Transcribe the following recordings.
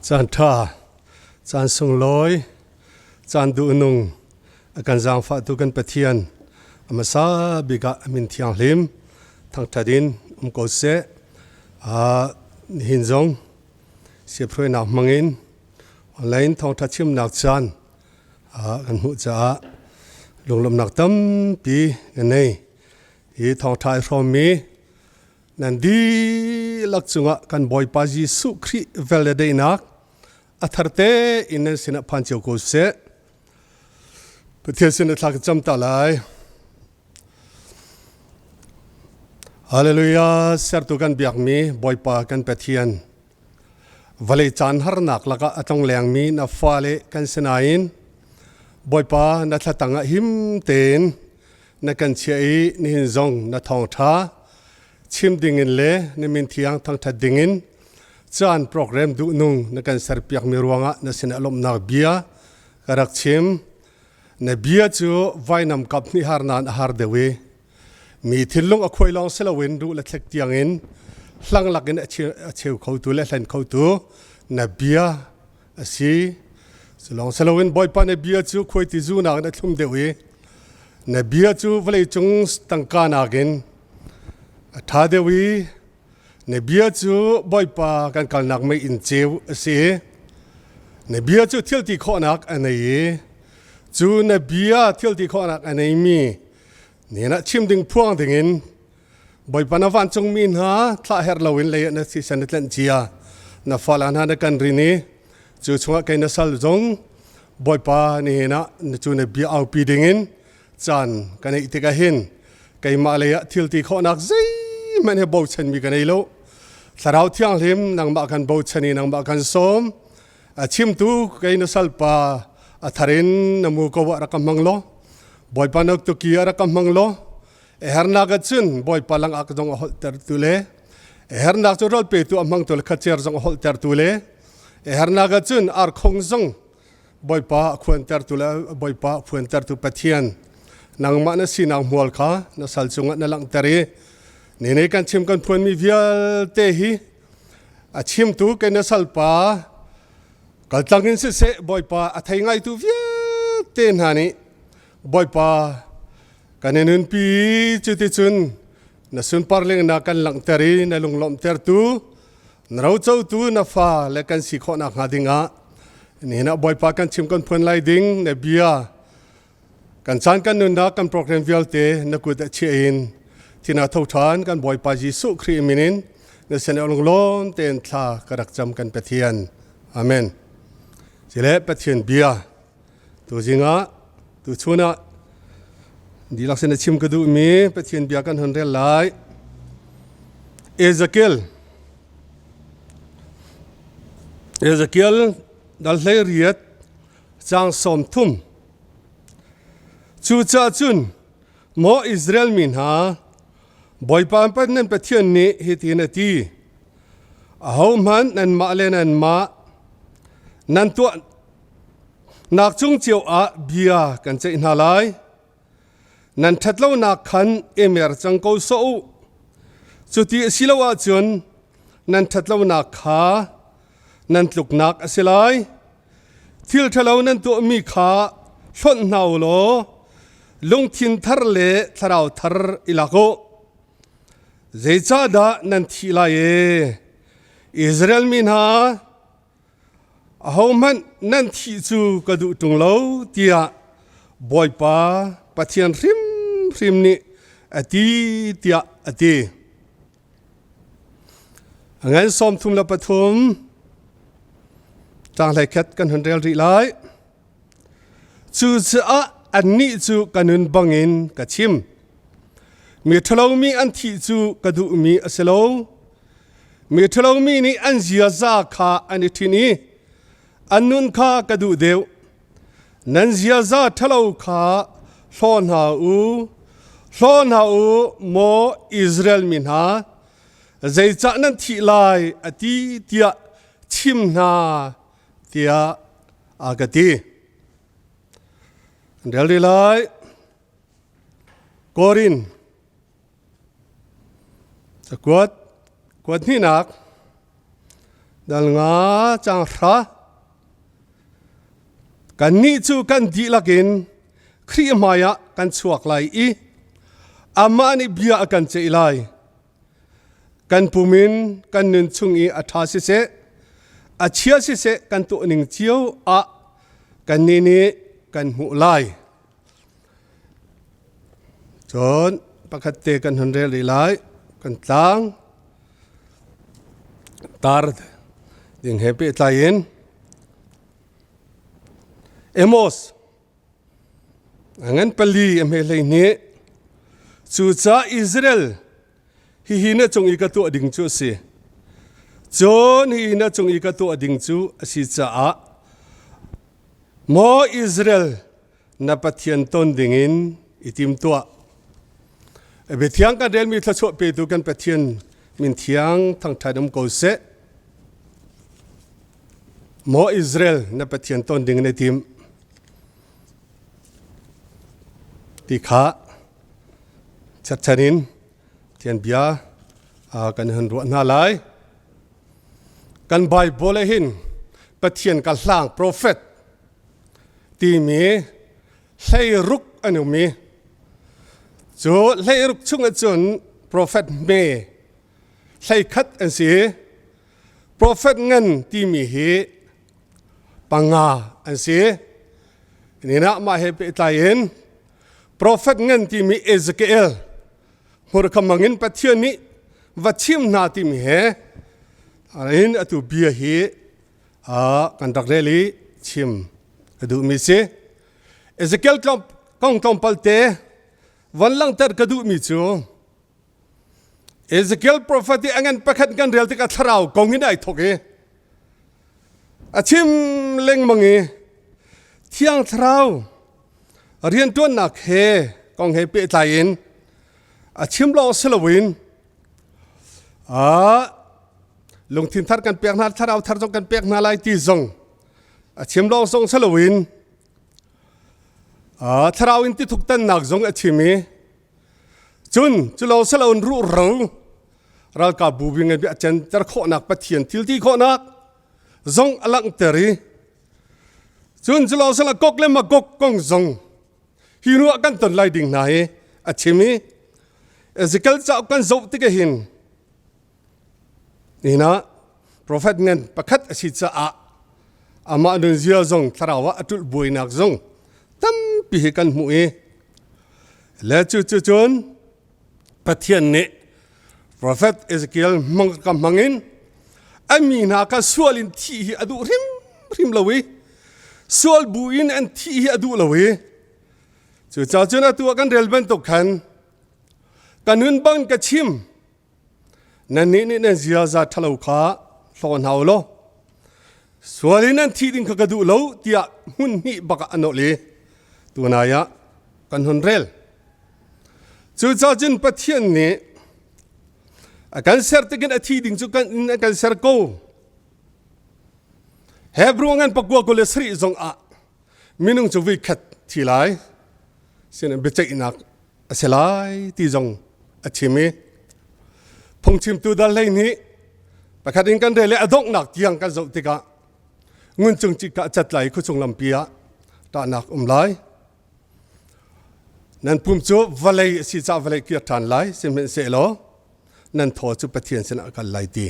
Caan ṭha, caan sunglawi, caan duhnung a kan zaangfahtu kan Pathian a hmasa bik ah a min thianghlim thangṭhat in um ko seh. Nihin zong siaphruainak hmangin online thawngṭha chimnak caan kan hmuh caah lunglawmhnak tampi ka nei. Hi thawngṭha i hrawmmi nan dihlak cungah kan Bawipa Jesuh Khrih vel le daihnak a tharte in nan sinah phan cio ko seh. Pathian sin thla ka cam ta lai. Hallelujah! Sertu kan biakmi Bawipa kan Pathian vawlei caan harnak lakah a tlong lengmi na fale kan si nain Bawipa na thlatang ah him tein na kan chiah i nihin zong na thawngṭha chim dingin le na min thiang thangṭhat dingin caan program duhnung na kan serpiakmi ruangah na sinah lawmhnak bia ka rak chim. Na bia cu vainam kap hnih har nain a har deuh i mi thinlung a khuai lawng si loin ruh le thlek tiangin hlang lakin a cheu khotu le hlen khotu na bia a si. Cu lawng si loin Bawipa na bia cu khuaiti zu nakin a thlum deuh i na bia cu vawleicung tangka nakin a ṭha deuh i na bia cu Bawipa kan kalnak mei inn ceu a si. Na bia cu thilti khawhnak a nei i cu na bia thilti khawhnak a neimi nen ah chim ding phuang dingin Bawipa na vancungmi hna thlah herh loin lei ah na thisen na tlenh cia na fale hna na kan rin i cu chungah kei na sal zong Bawipa nihin ah na cu na bia aupi dingin caan ka neih tikah hin keimah lei ah thil ti khawhnak zeihmanh he bochanmi ka nei lo. Thlarau Thianghlim nangmah kan bochan i nangmah kan sawm. A chimtu kei na salpa a thar in na mu ko ah rak ka hmang law Bawipa na tuki ah rak ka hmang law hernak ahcun Bawipa langak zong a holhter tu le hernak cu rawl petu a hmangtu le khacer zong a holhter tu le hernak ahcun arkhong zong Bawipa a khuantertu le Bawipa a phuantertu Pathian nangmah na sinak hmual kha na sal cungah na langhter i nene kan chim kan phuanmi vialte hi a chimtu kei na salpa kaltlang in siseh Bawipa a thei ngaitu vialte hna nih Bawipa kan i nunpi cuticun na sunpar lengnak kan langhter i na lunglawmhtertu na rocotu na fa le kan si khawhnak hnga dingah nihin ah Bawipa kan chim kan phuan lai ding na bia kan caan kan nunnak kan program vialte na kut ah chiah in thina tho ṭhan kan Bawipa Jesuh Khrih min in na sin ah lunglawm tein thla ka rak cam kan Pathian. Amen. Sile Pathian bia Tuzing ah tuchun ah dihlak sin a chim ka duhmi Pathian bia kan hun rel lai. Ezekiel Ezekiel dal 18 caang 30. Cucaah cun maw Israel mi hna, Bawipa nan Pathian nih hitin a ti: Ahohmanh nanmah le nanmah nan tuah Nak cung cio ah bia kan ceih hna lai. Nan ṭhatlonak khan i mer cang ko sawh u. Cuti a si lo ahcun nan ṭhatlonak kha nan tluknak a si lai. Thil ṭhalo nan tuahmi kha hlonh hna u law lungthin thar le thlarau thar i lak u. Zeicahdah nan thih lai ee? Israel mi hna, Ahohmanh nan thih cu ka duh ṭung lo tiah Bawipa Pathian hrimhrim nih a ti tiah a ti. A ngan 33 caang khat kan hun rel rih lai. Cucaah annih cu ka nun bangin ka chim. Mi ṭhalomi an thih cu ka duhmi a si lo. Mi ṭhalomi nih an ziaza kha an i ṭhin i an nun kha ka duh deuh. Nan ziaza ṭhalo kha hlaw hna u, hlaw hna u, maw Israel mi hna, zeicah nan thih lai a ti tiah chim hna tiah a ka ti. Rel rih lai. Korin cakuat kuat hnihnak. Dal nga cang hra. Kannih cu kan dihlak in Khrih hmaiah kan chuak lai i amah nih bia a kan ceih lai. Kan pum in kan nun chung i a ṭha siseh, a chia siseh kan tuahning cio ah kannih nih kan hmuh lai. Cun pakhat te kan hun rel rih lai. Kan tlang tar ding he pehtlai in Amos a ngan pali a hme 12. Cucaah Israel hihi na cung i ka tuah ding cu a si. Cun hihi na cung i ka tuah ding cu a si caah maw Israel na Pathian ton dingin i tim tuah. Biathiang kan relmi thluachuah petu kan Pathian min thiang thangṭhat um ko seh. Maw Israel na Pathian ton ding na tim ti kha cherchan in Pathian bia kan hun ruah hna lai. Kan Bible hin Pathian ka hlang prophet timi hleiruk an um i cu hleiruk chungah cun profet hme hleikhat an si. Profet ngan timi hi panga an si. Nina mah he pehtlai in profet ngan timi Ezekiel hmurka mangin Pathian nih va chim hna timi he in atu bia hi kan rak rel i chim ka duhmi si. Ezekiel kong tlawmpal te van langhter ka duhmi cu Ezekiel prophet i a ngan pakhat kan rel tikah thlarau kong in ai thawk i a chim lengmang i Thiang Thlarau rianṭuannak he kong he pehtlai in a chim lawng si loin lungthin thar kan pek hna thlarau thar zong kan pek hna lai ti zong a chim lawng zong si loin thlarau in ti thuktannak zong a chim i cun cu lawng si loin ruhro ralkap bu bing a center khawhnak Pathian thil ti khawhnak zong a langhter i cun cu lawng si lo Gog le Magog kong zong hi hnu ah kan ton lai ding hna hi a chim i Ezekiel cauk kan zoh tik hin nihin ah profet ngan pakhat a si caah amah nunzia zong thlarau ah a ṭulh buainak zong tampi hi kan hmuh i le cu cu cun Pathian nih profet Ezekiel hmang ka hmang in a mi hna kha sual in thih hi a duh hrimhrim lo i sual bu in an thih hi a duh lo i cucaah cun atu ah kan rel bantuk khan ka nun bang ka chim nannih nih nan ziaza ṭhalo kha hlaw hna u law sual in nan thih ding kha ka duh lo tiah hmun hnih bak ah a nolh i tunai ah kan hun rel. Cucaah cun Pathian nih a kan ser tikin a thi ding cu kan in a kan ser ko. Hebrew ngan pakua 27 zong ah minung cu vui khat thi lai sin biaceihnak a si lai ti zong a chim i phungchimtu dal 12 pakhat in kan rel i a donghnak tiang kan zoh tikah ngun cung cik ka cat lai khuachung lampi ah ṭahnak um lai nan pum cu vawlei a si caah vawlei kir ṭhan lai sihmanhsehlaw nan thaw cu Pathian sinah a kal lai ti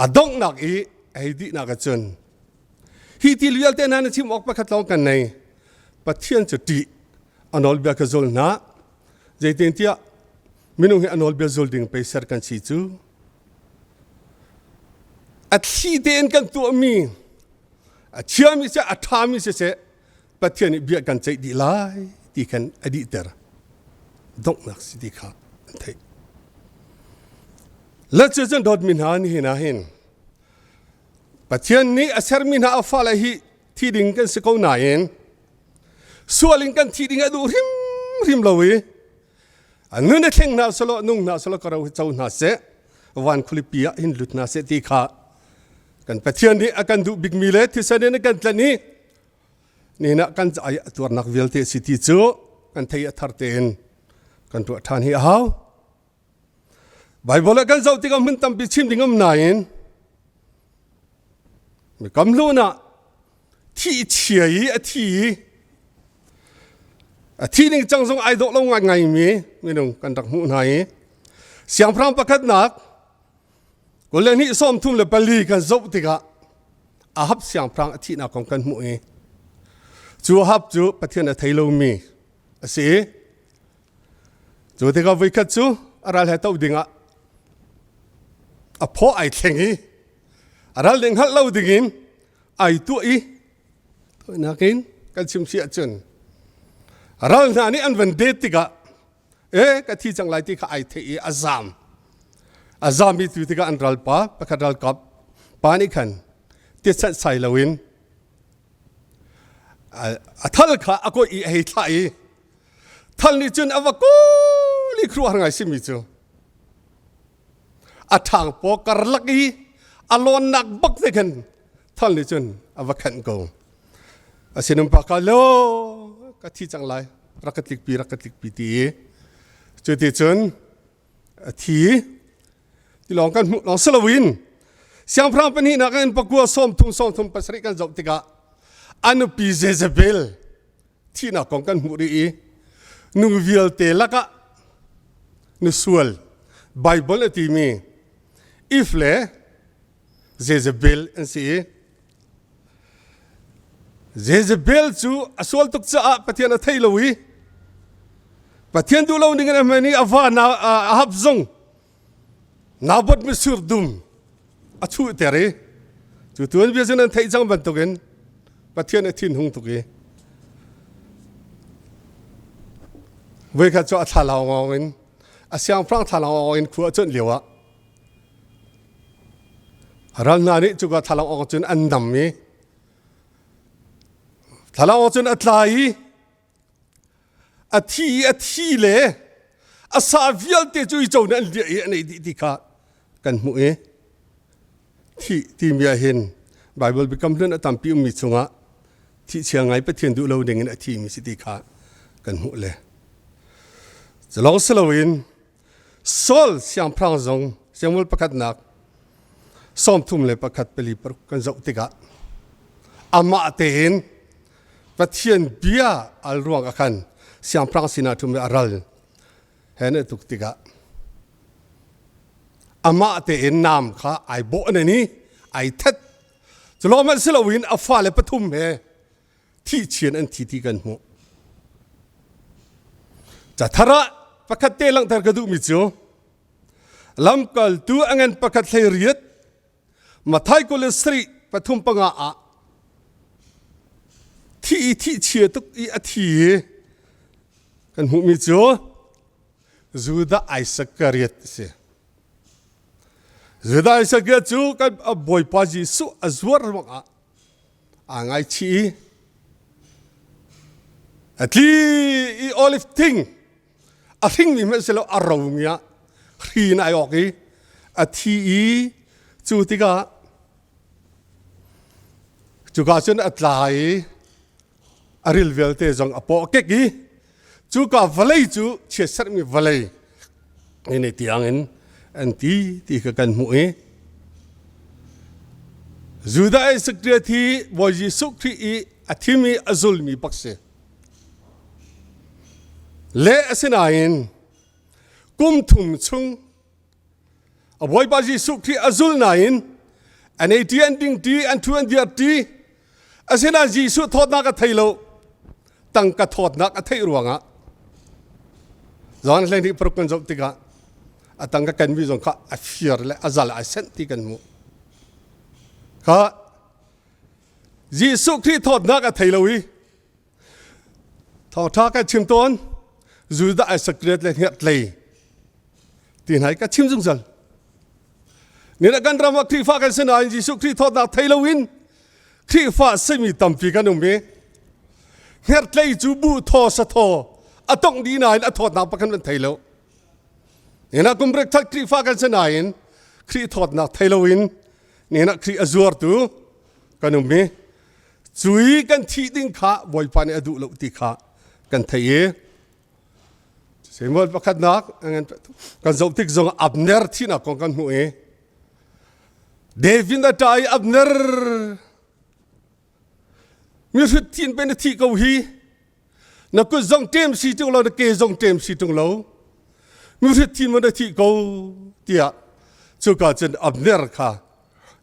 a donghnak i ei dihnak ahcun hi ti vialte hna na chim awk pakhat lawng kan nei Pathian cu ṭih a nawlbia ka zul hna zeitintiah minung hi a nawlbia zul ding pei ser kan si cu a thli tein kan tuahmi a chiami seh a ṭhami siseh Pathian nih bia kan ceih dih lai ti khan a dihter donghnak si ti kha an theih le cu cun dawtmi hna nihin ah hin Pathian nih a sermi hna a fale hi thi ding kan si ko nain sual in kan thi ding a duh hrimhrim lo i a nun a thleng hna selaw nung hna selaw ka ro hi co hna seh van khualipi ah hin lut hna seh ti kha kan Pathian nih a kan duh bikmi le thisen in a kan tlanh i nihin ah kan ai a tuarnak vialte si ti cu kan thei a thar tein kan tuah ṭhan hi a hau Bible ah kan zoh tikah hmun tampi chim ding um nain. Mi kam hlun ah thih chia i a thi i a thi ning cang zong ai dawh lo ngaingai mi minung kan rak hmuh hna i siangpahrang pakhatnak 22 34 kan zoh tikah Ahab siangpahrang a thihnak kong kan hmuh i cu Ahab cu Pathian a thei lomi a si i cu tikah voikhat cu a ral he to dingah a phaw ai thleng i a ral nih hngalh lo dingin ai tuah i tuahnak in kan chim si ahcun ral hna nih an van det tikah e ka thi cang lai ti kha ai theih i a zam a zam i tu tikah an ralpa pakhat ralkap pa nih khan tiat sai loin a thal kha a kawih i a hei thlah i thal nih cun a va kawl i khuaruahhar ngai simi cu a ṭhang paw karlak i a lawnnak bak te khan thal nih cun a va khenh ko. A sinum pa kha lo ka thi cang lai rak ka tlikpi rak ka tlikpi ti i cu ti cun a thi ti lawng kan hmuh lawng si loin siangpahrang pahnihnak in pakua 30 37 kan zoh tikah a nupi Jezebel thihnak kong kan hmuh rih i nu vialte lakah nu sual Bible a timi If le Jezebel an si i Jezebel cu a sual tuk caah Pathian a thei lo i Pathian duh lo ning in a hman i a va na a hap zong Naboth mitsur dum a chuhter i cu tuanbia cu nan theih cang bantukin Pathian a thinhung tuk i voikhat cu a thlalangawng in a siangpahrang thlalangawng in khua a cuanh lio ah ral hna nih cuka thlalangawng cun an nam i thlalangawng cun a tla i a thi i a thi le a sa vialte cu i co nih an liah i an ei dih ti kha kan hmuh i thih timi ah hin Bible biakam hlun a tampi ummi chungah thihchia ngai Pathian duh lo ding in a thimi si ti kha kan hmuh le culong si loin Saul siangpahrang zong Samuel pakhatnak 31 pali paruk kan zoh tikah amah tein Pathian bia al ruang ah khan siangpahrang sinah ṭhum i a ral he na tuk tikah amah tein naam kha ai bawh nan i ai that. Cu lawng hmanh si loin a fale pathum he thihchian an thi ti kan hmuh. Cathar ah pakhat te langhter ka duhmi cu lamkaltu a ngan pakhat hlei riat Mathai 23 pathum panga ah thi i thih chia tuk i a thi i kan hmuhmi cu Judah Isakariot a si. Judah Isakariot cu kan Bawipa Jesuh a zuar ruangah aa ngaichih i a tli i olive thing a hringmi hmanh si lo a romi ah hri in ai awk i a thi i cu tikah cuka cun a tla i a ril vialte zong a paw kek i cuka vawlei cu chiatserhmi vawlei ini tiangin an ti ti kha kan hmuh i Judah Isakriat hi Bawi Jesuh Khrih i a thim i a zulmi bak si. Le asinain kum thum chung a Bawipa Jesuh Khrih a zul nain an ei ṭi an ding ṭi an ṭhu an dir ṭi asinain Jesuh thawtnak a thei lo tangka thawtnak a theih ruangah John hlei paruk kan zoh tikah a tangka kenmi zong kha a fir le a zal ai senh ti kan hmuh kha Jesuh Khrih thawtnak a thei lo i Thawngṭha kan chim tawn. Judah Isakriat le hngerhtlei ti hna hi ka chim zungzal. Nina kan ram ah Khrihfa kan si nain Jesuh Khrih thawtnak thei loin Khrihfa simi tampi kan um i hngerhtlei cu buh thaw sa thaw a tongh dih nain a thawtnak pakhat kan thei lo. Nina kum rek that Khrihfa kan si nain Khrih thawtnak thei loin nina Khrih a zuartu kan um i Cui kan thih ding kha Bawipa nih a duh lo ti kha kan theih i Samuel pakhatnak kan zoh tik zong Abner thihnak kong kan hmuh i David a ṭah i Abner. Mi hrut thin pe na thi ko hi. Na kut zong ṭem si ṭung lo, na ke zong ṭem si ṭung lo. Mi hrut thin maw na thih ko tiah cuka cun Abner kha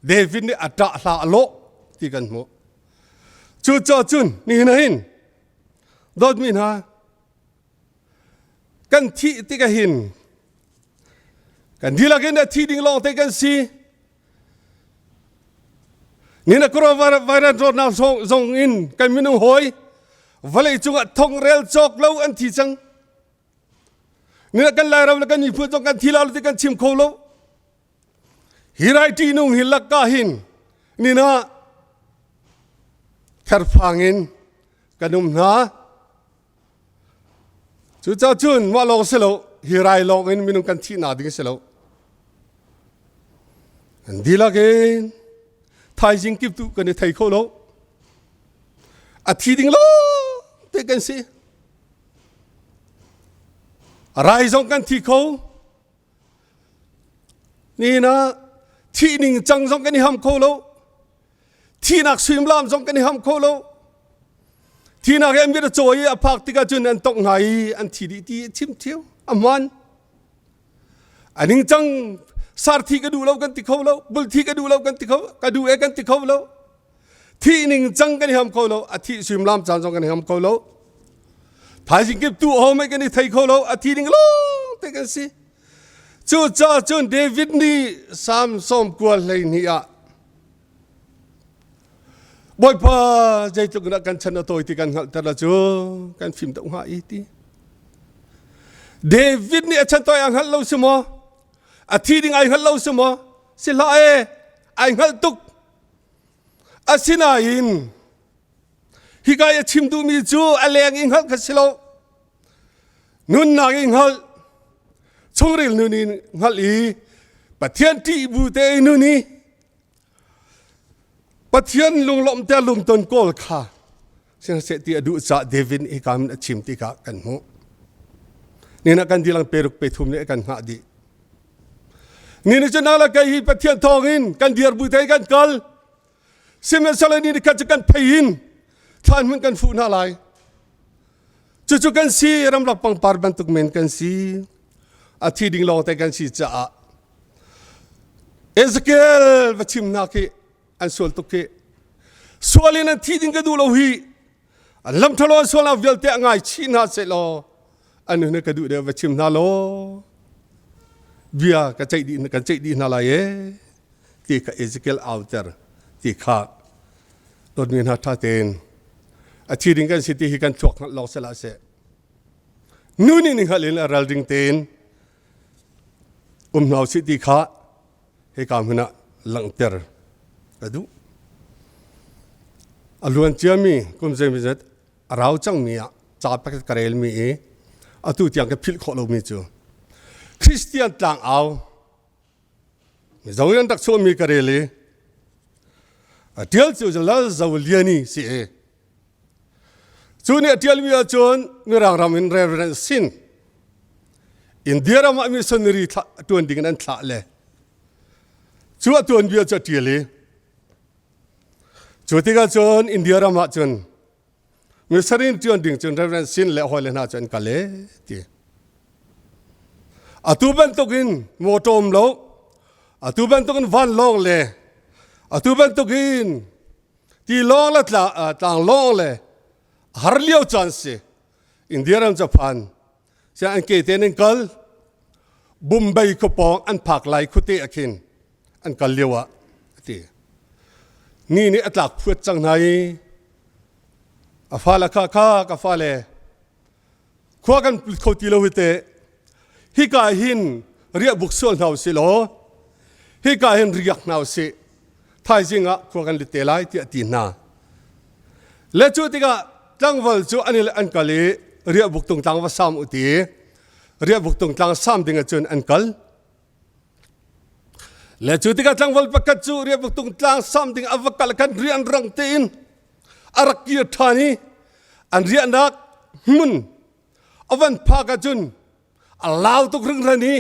David nih a ṭah hla a lawh ti kan hmuh. Cucaah cun nihin ah hin dawtmi hna kan thih tikah hin kan dihlak in a thi ding lawng te kan si. Nina coronavirus zawtnak zong in kan minung hawi vawlei cungah thongrel cawk lo an thi cang. Nina kan Lairam le kan miphun zong kan thi lo ti kan chim kho lo. Hi rai ṭihnung hi lakka hin nina therphang in kan um hna. Cucaah cun mah lawng si lo, hi rai lawng in minung kan thihnak ding si lo. An dihlak in thaizing kip tu kan i thei kho lo. A thi ding lawng te kan si. A rai zong kan thi kho. Nihin ah thih ning cang zong kan i ham kho lo. Thihnak suimilam zong kan i ham kho lo. Thihnak he mit a caw i a phak tikah cun an tongh hna i an thi dih ti a chim ṭheo. A hmaan. A ningcang sarthi ka duh lo kan ti kho lo, bulthi ka duh lo kan ti kho, ka duh e kan ti kho lo. Thih ningcang kan i ham kho lo, a thih suimilam caan zong kan i ham kho lo. Thaizing kip tu ho mei kan i thei kho lo, a thi ding lawng te kan si. Cucaah cun David nih Salm 92 ah Bawipa zeitluk in kan chan a tawi ti kan hngalhter la cu kan fim deuh hnga i ti. David nih a chan tawi a hngalh lo si maw? A thi ding ai hngalh lo si maw? Si hlah e, ai hngalh tuk. Asinain hika i a chim duhmi cu a leng i hngalh kha si lo. Nunnak i hngalh, chungril nun in hngalh i Pathian ṭih bu te i nun i Pathian lunglawmhter lungton kawl kha sihmanhseh ti a duh caah David nih hika in a chim ti kha kan hmuh. Nihin ah kan dilang peruk pethum nih kan hngah dih. Ni ni cu nang le kei hi Pathian thawngin kan dir bu te kan kal. Sihmanhsehlaw ni khat cu kan phei in thlan hmun kan fuh hna lai. Cucu kan si ramlak pangpar bantuk men kan si. A thi ding lawng te kan si caah Ezekiel va chim hna khi an sual tuk khi. Sual in an thi ding ka duh lo hi. An lam ṭhalo an sualnak vialte a ngai chih hna seh law an hun ka duh deuh va chim hna law bia ka ceih dih kan ceih dih hna lai e ti kha Ezekiel auter ti kha dawtmi hna ṭha tein a thi ding kan si ti hi kan thluak hngalh lawng seh seh nu nih nih hngalh in a ralring tein um hna usih ti kha hika hmun ah langhter ka duh. A luan ciami kum zeimawzat a rau cangmi ah ca pakhat ka relmi i atu tiang ka philh khawh lomi cu Christian tlangau Mizo in an rak chuahmi ka rel i a ṭial cu Lal Zo Liani si i cu nih a ṭialmi ahcun Mirang ram in Reverend Sin India ram ah missionary thlah ṭuan ding in an thlah le cu a tuanbia cu a ṭial i cu tikah cun India ram ah cun missionary ṭuan ding cun Reverend Sin le hawile hna cu an kal e ti. Atu bantukin motor um lo, atu bantukin vanlawng le atu bantukin tilawng le tlanglawng le har lio caan si. India ram cu phan. Siang an ke tein an kal. Bombay khuapawng an phak lai khuate ah khin an kal lio ah a ti. Ni nih a tlak phuat cang hna i a fale kha kha ka fale khua kan put kho ti lo hi teh hika hin riahbuk sual hna usih law hika hin riak hna usih thaizing ah khua kan lit te lai tiah ti hna le cu tikah tlangval cu an an kal i riahbuk tungtlang va sam u ti riahbuk tungtlang sam ding ahcun an kal le cu tikah tlangval pakhat cu riahbuk tungtlang sam ding a va kal khan rian rang tein a rak kir ṭhan i an riahnak hmun a van phak ahcun a lau tuk hringhran i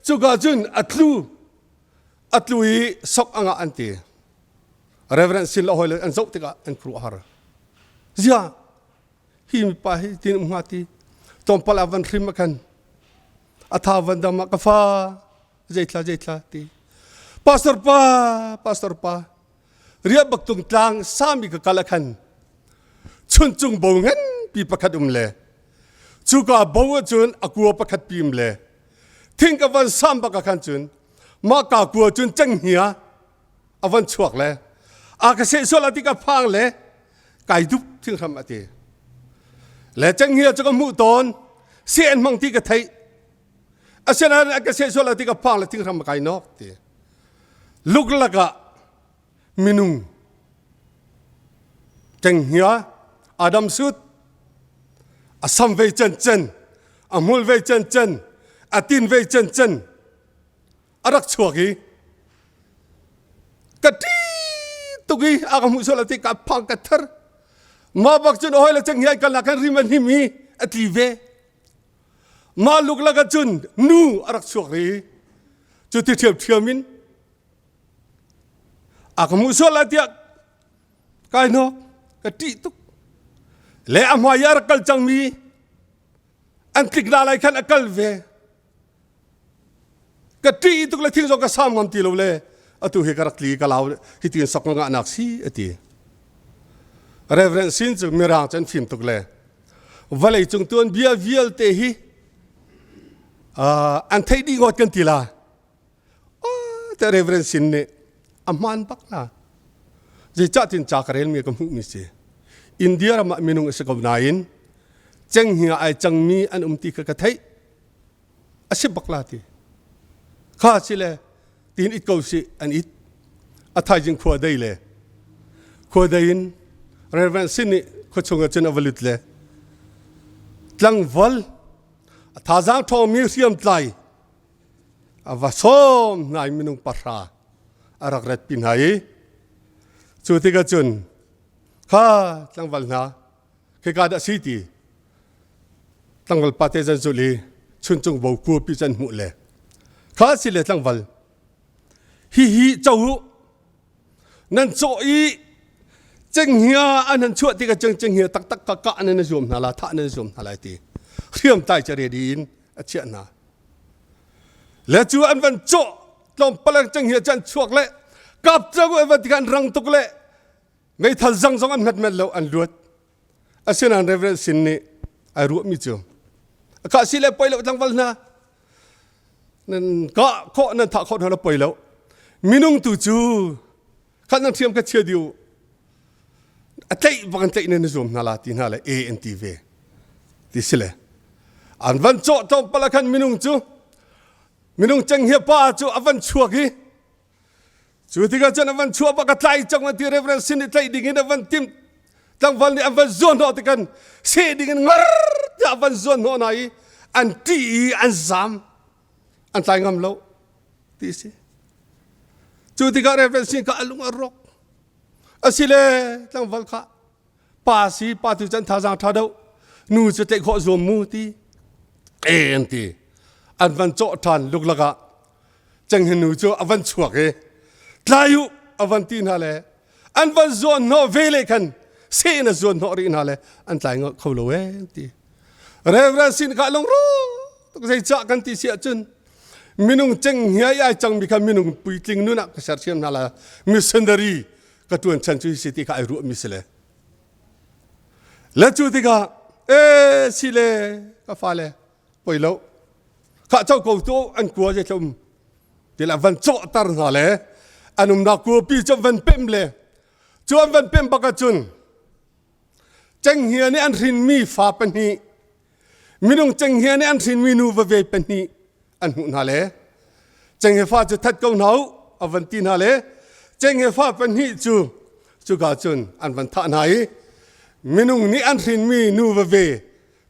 cuka cun a tlu a tlu i sok a ngah an ti. Reverend sin le hawile an zoh tikah an khuaruahhar. Zia hi mipa hi tin um hnga ti tlawmpal a van hrim a khan a tha van dam ah ka fa zeithla zeithla ti pastor pa pastor pa riah bak tung tlang sami ka kal a khan chuncung bo ngan pi pakhat um le cuka bo ahcun a kua pakhat pim le thing ka van sam bak a khan cun mah ka kua cun cenghngia a van chuak le a ka seh sual a ti ka phang le kai dup thinghram a ti le cenghngia cu ka hmuh tawn seh an hmang ti ka theih asinain a ka seh sual a ti ka phang le thinghram a kai nok ti luklak ah minung cenghngia Adam sut a sam vei cen cen a hmul vei cen cen a tin vei cen cen a rak chuak i ka ṭi tuk i a ka hmuh sual ti ka phang ka ther mah bak cun hoi le cenghngia kal nak khan rim an him i a tli ve mah luklak ah cun nu a rak chuak ri cu ti ṭhiamṭhiam in a ka hmuh sual lai tiah kai hnok ka ṭih tuk le a hmai a rak kal cangmi an tlik na lai khan a kal ve ka ṭih tuk le thing zong ka sam ngam ti lo le atu hi ka rak tli ka lau hi tiin sok nga nak si ati Reverend Sin cu mirang cu an fim tuk le vawlei cung tuan bia vialte hi an theih dih ngawt kan ti la te Reverend Sin nih a hmaan bak la zeicah tin ca ka relmi ka hmuhmi si India ram ah minung a si ko nain cenghngia ai cangmi an um ti kha ka theih a si bak la ti kha si le tin it ko si an it a thaizing khua dei le khua dei in Reverend Sin nih khua chung ah cun a va lut le tlangval a thazaang ṭhawngmi hriamtlai a va sawm hna i minung pahra a rak rat pi hna i cu tikah cun kha tlangval hna khika dah si ti tlangval pate zan zul i chuncung bo kuapi can hmuh le kha si le tlangval hi hi co u nan cawh i cenghngia an han chuah tikah ceng cenghngia taktak ka kah nan zuam hna la thah nan zuam hna lai ti hriam tai ca ready in a chiah hna le cu an van cawh tlawmpal cenghngia can chuak le kap cang an van tikah an rang tuk le meithal zang zong an hmet met lo an luat asinain Reverend Sin nih ai ruahmi cu kah si le poi lo tlangval hna nan kah khawh nan thah khawh hna lo poi lo minung tu cu khat nan thiam ka chia diu a tlaih bak an tlaih nan zuam hna la ti hna le A an ti ve ti si le an van cawh tlawmpal ah khan minung cu minung cenghngia pa cu a van chuak i Cu tikah cun a van chuah bak a tlai cang an ti Reverend sin i tlaih ding in a van timh tlangval nih an van zuan hnawh tikan seh ding in ngar tiah a van zuan hnawh hna i an ṭih i an zam an tlai ngam lo ti si cu tikah Reverend sin kha a lung a rawk asile tlangval kha pa si pa tu can thazaang ṭha deuh nu cu tlaih khawh zuam mu ti e an ti an van cawh ṭhan luklak ah cenghngia nu cu a van chuak i tlai u a van ti hna le an van zuan hnawh ve le khan seh in a zuan hnawh rih hna le an tlai kho lo ee ti Reverend sin kha lungru tuk zeicah kan ti si ahcun minung cenghngia i ai cangmi kha minung puitling nun ah ka sersiam hna la missionary ka tuan chan cu si ti kha ai ruahmi si le le cu tikah e si le ka fale poi lo khah cho ko tu an kua je thlum tila van cawh tar hna le an umnak kuapi cu van pem le cu an van pem bak ahcun cenghngia nih an hrinmi fa pahnih minung cenghngia nih an hrinmi nu vave pahnih an hmuh hna le cenghngia fa cu that ko hna u a van ti hna le cenghngia fa pahnih cu cuka cun an van thah hna i minung nih an hrinmi nu vave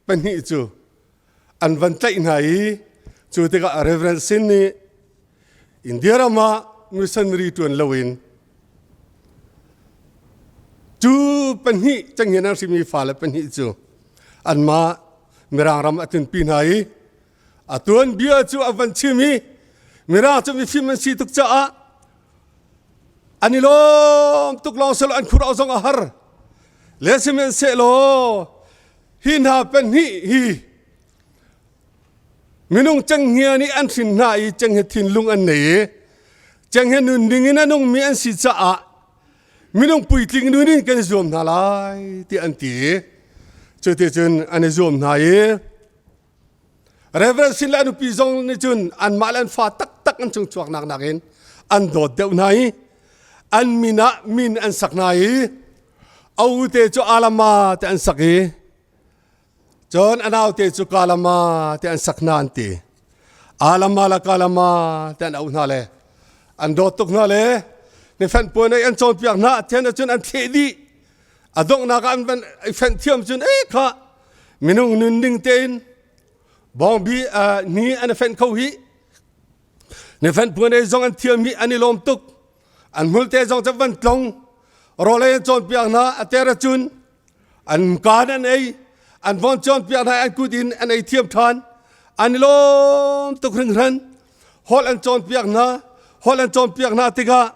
pahnih cu an van tlaih hna i cu tikah Reverend Sin nih India ram ah missionary ṭuan loin cu pahnih cenghngia an hrimi fale pahnih cu anmah Mirang ram a tlunpi hna i a tuanbia cu a van chim i Mirang cu mifim an si tuk caah an i lawm tuk lawng silo an khur zong a har. Le sihmanhsehlaw hi hna pahnih hi minung cenghngia nih an hrin hna i cenghngia thinlung an nei i cenghngia nunning in a nungmi an si caah minung puitling nun in kan i zuam hna lai tiah an ti i cuticun an i zuam hna i Reverend Sin le a nupi zong nih cun anmah le an fa taktak an chung chuaknak nakin an dawt deuh hna i an min ah min an sak hna i a ute cu Alama te an sak i cun a naute cu Kalama te an sak hna an ti. Alama la Kalama te an auh hna le an dawt tuk hna le ni fenh puan ei an cawnpiak hna thian ahcun an thleh dih a donghnak ah an van i fenh thiam cun e kha minung nunning tein bawngbi ni an i fenh kho hi ni fenh puan ei zong an thiam hi an i lawm tuk an hmulte zong cu van tlong rawl ei an cawnpiak hna a ter cun an kaan an ei an von cawnpiak hna an kut in an ei thiam ṭhan an i lawm tuk hringhran holh an cawnpiak hna holh an cawnpiak hna tikah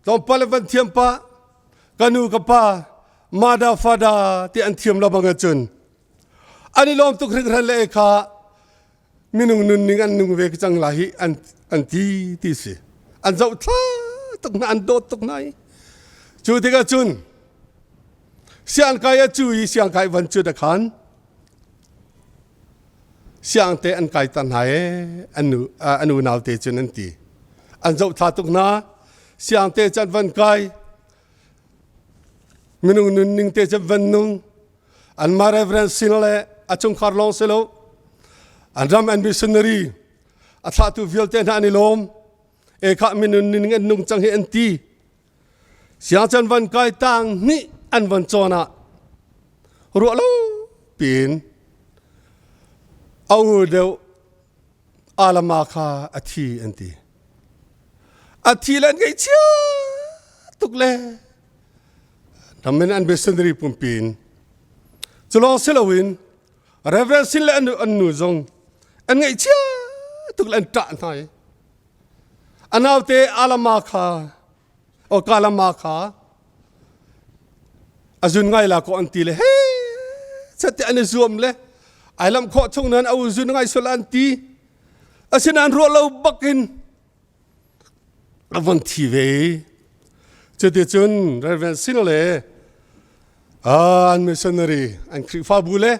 tlawmpal an van thiam pah ka nu ka pa mada fada ti an thiam lo bang cun an i lawm tuk hringhran le kha minung nunning an nung ve cang lai hi an an ti ti si an zoh thla tuk hna an dawt tuk hna i cu tikah cun siangkai a cu i siangkai van cu da khan siangte an kai ta hna e an nu an unau te cun an ti an zoh thla tuk hna siangte can van kai minung nunning te can van nung anmah Reverend sin le a chungkhar lawng si lo an ram an missionary a thlahtu vialte hna an i lawm e khah minun ning an nung cang hi an ti siangchan van kai tang hnih an van cawn ah ruah lo piin a u deuh alama kha a thi an ti a thi le an ngaihchia tuk le Namin an missionary pumpi in culawng si loin Reverend Sin le an nu zong an ngaihchia tuk le an ṭah hna i a naute alama kha o kalama kha a zun ngai la ko an ti le he chate an i zuam le ai lam khawh chung nan a zun ngai sul an ti asinain ruah lo bakin a von thi ve i cuticun Reverend Sin le an missionary an Khrihfabu le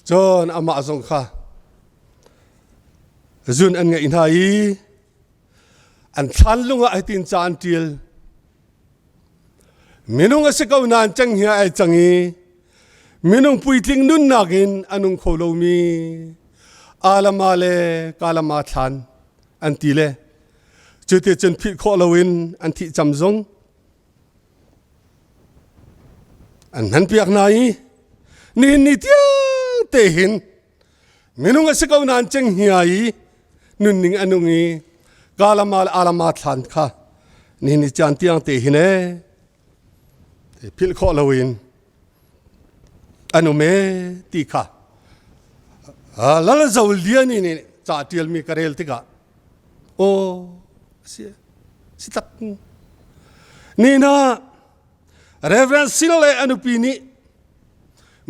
cun amah zong kha zun an ngeih hna i an thlan lung ah hitin ca an ṭial minung a si ko nain cenghngia ai cang i minung puitling nunnak in a nung kho lomi alama le kalama thlan an ti le cuticun philh khawh loin an thih cam zong an hmanpiak hna i nihin ni tiang te hin minung a si ko nain cenghngia i nunning a nung i kalama le alama thlan kha nihin ni caan tiang te hin e philh khawh loin an um e ti kha lal zo lian nih ca ṭialmi ka rel tikah aw si si tak ni na Reverend Sil le a nupi nih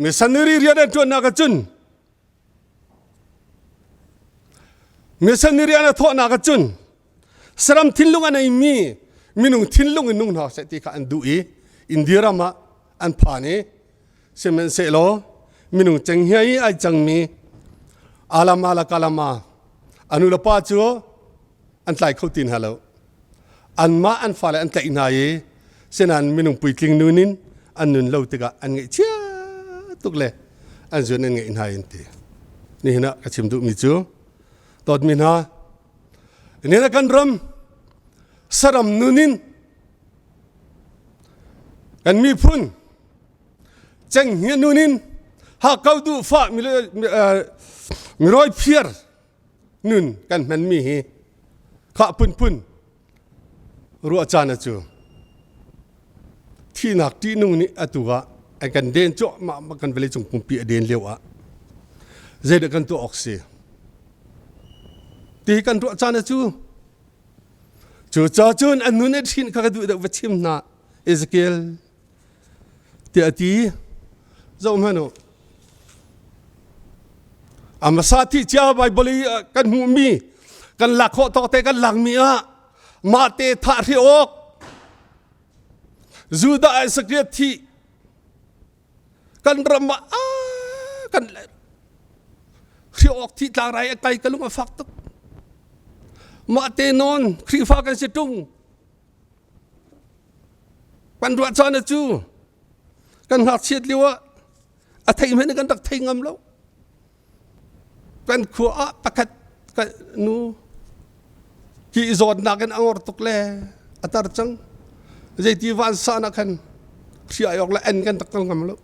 missionary rian an ṭuannak ahcun Missionary an a thawhnak ahcun saram thinlung a neimi minung thinlung in nung hna seh ti kha an duh i India ram ah an phan i sihmanhsehlaw minung cenghngia i ai cangmi alama la kalama a nu le pa cu an tlai kho ti hna lo anmah an fale an tlaih hna i sinain minung puitling nun in an nun lo tikah an ngaihchia tuk le an zun an ngeih hna in ti nihin ah ka chim duhmi cu dawtmi hna nihin ah kan ram saram nun in kan miphun cenghngia nun in hakau duh fah mirawi phiar nun kan hmanmi hi khah phunphun ruah caan a cu thihnak ṭihnung nih atu ah an kan den cuahmah kan vawleicung pumpi a den lio ah zeidah kan tuah awk si ti kan ruah caan a cu cu ca cun an nun a ṭhin kha ka duh deuh va chim hna Ezekiel. Tiah a ti. Zoh hmanh u. A hmasa thi cia Baibal i kan hmuhmi kan lak khawh tawk te kan lakmi ah mah te thah hri awk Judah Isakriat thi kan ram ah kan hri awk thi tlangrai a kai ka lung a fak tuk. Mah te nawn Khrihfa kan si ṭung. Kan ruah caan cu kan ngakchiat lio ah a theih hmanh kan rak thei ngam lo. Kan khua ah pakhat nu hi zawtnak in a ngor tuk le a tar cang. Zeiti van san ah khan hriai awk le en kan rak kal ngam lo.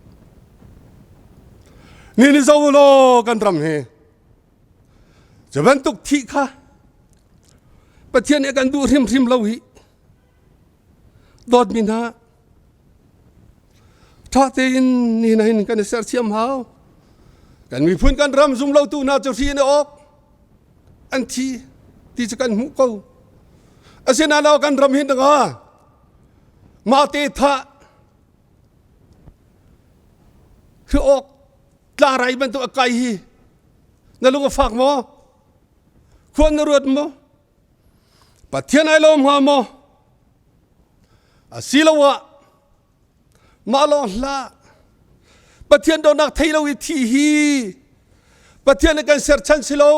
Ni ni zo law kan ram hi cu bantuk thih kha Pathian nih a kan duh hrimhrim lo hi. Dawtmi hna, ṭha tein ni na hin kan i sersiam hau. Kan miphun kan ram zumlotu hna cu hri in awk an thi ti cu kan hmuh ko. Asinain kan ram hin nga mah te thah hri awk tlarai bantuk a kai hi na lung a fak maw? Khua na ruat maw? Pathian ai lawm hnga maw? Asiloah mah lawng hlah. Pathian dawtnak thei lo i thih hi Pathian nih kan serchan si lo.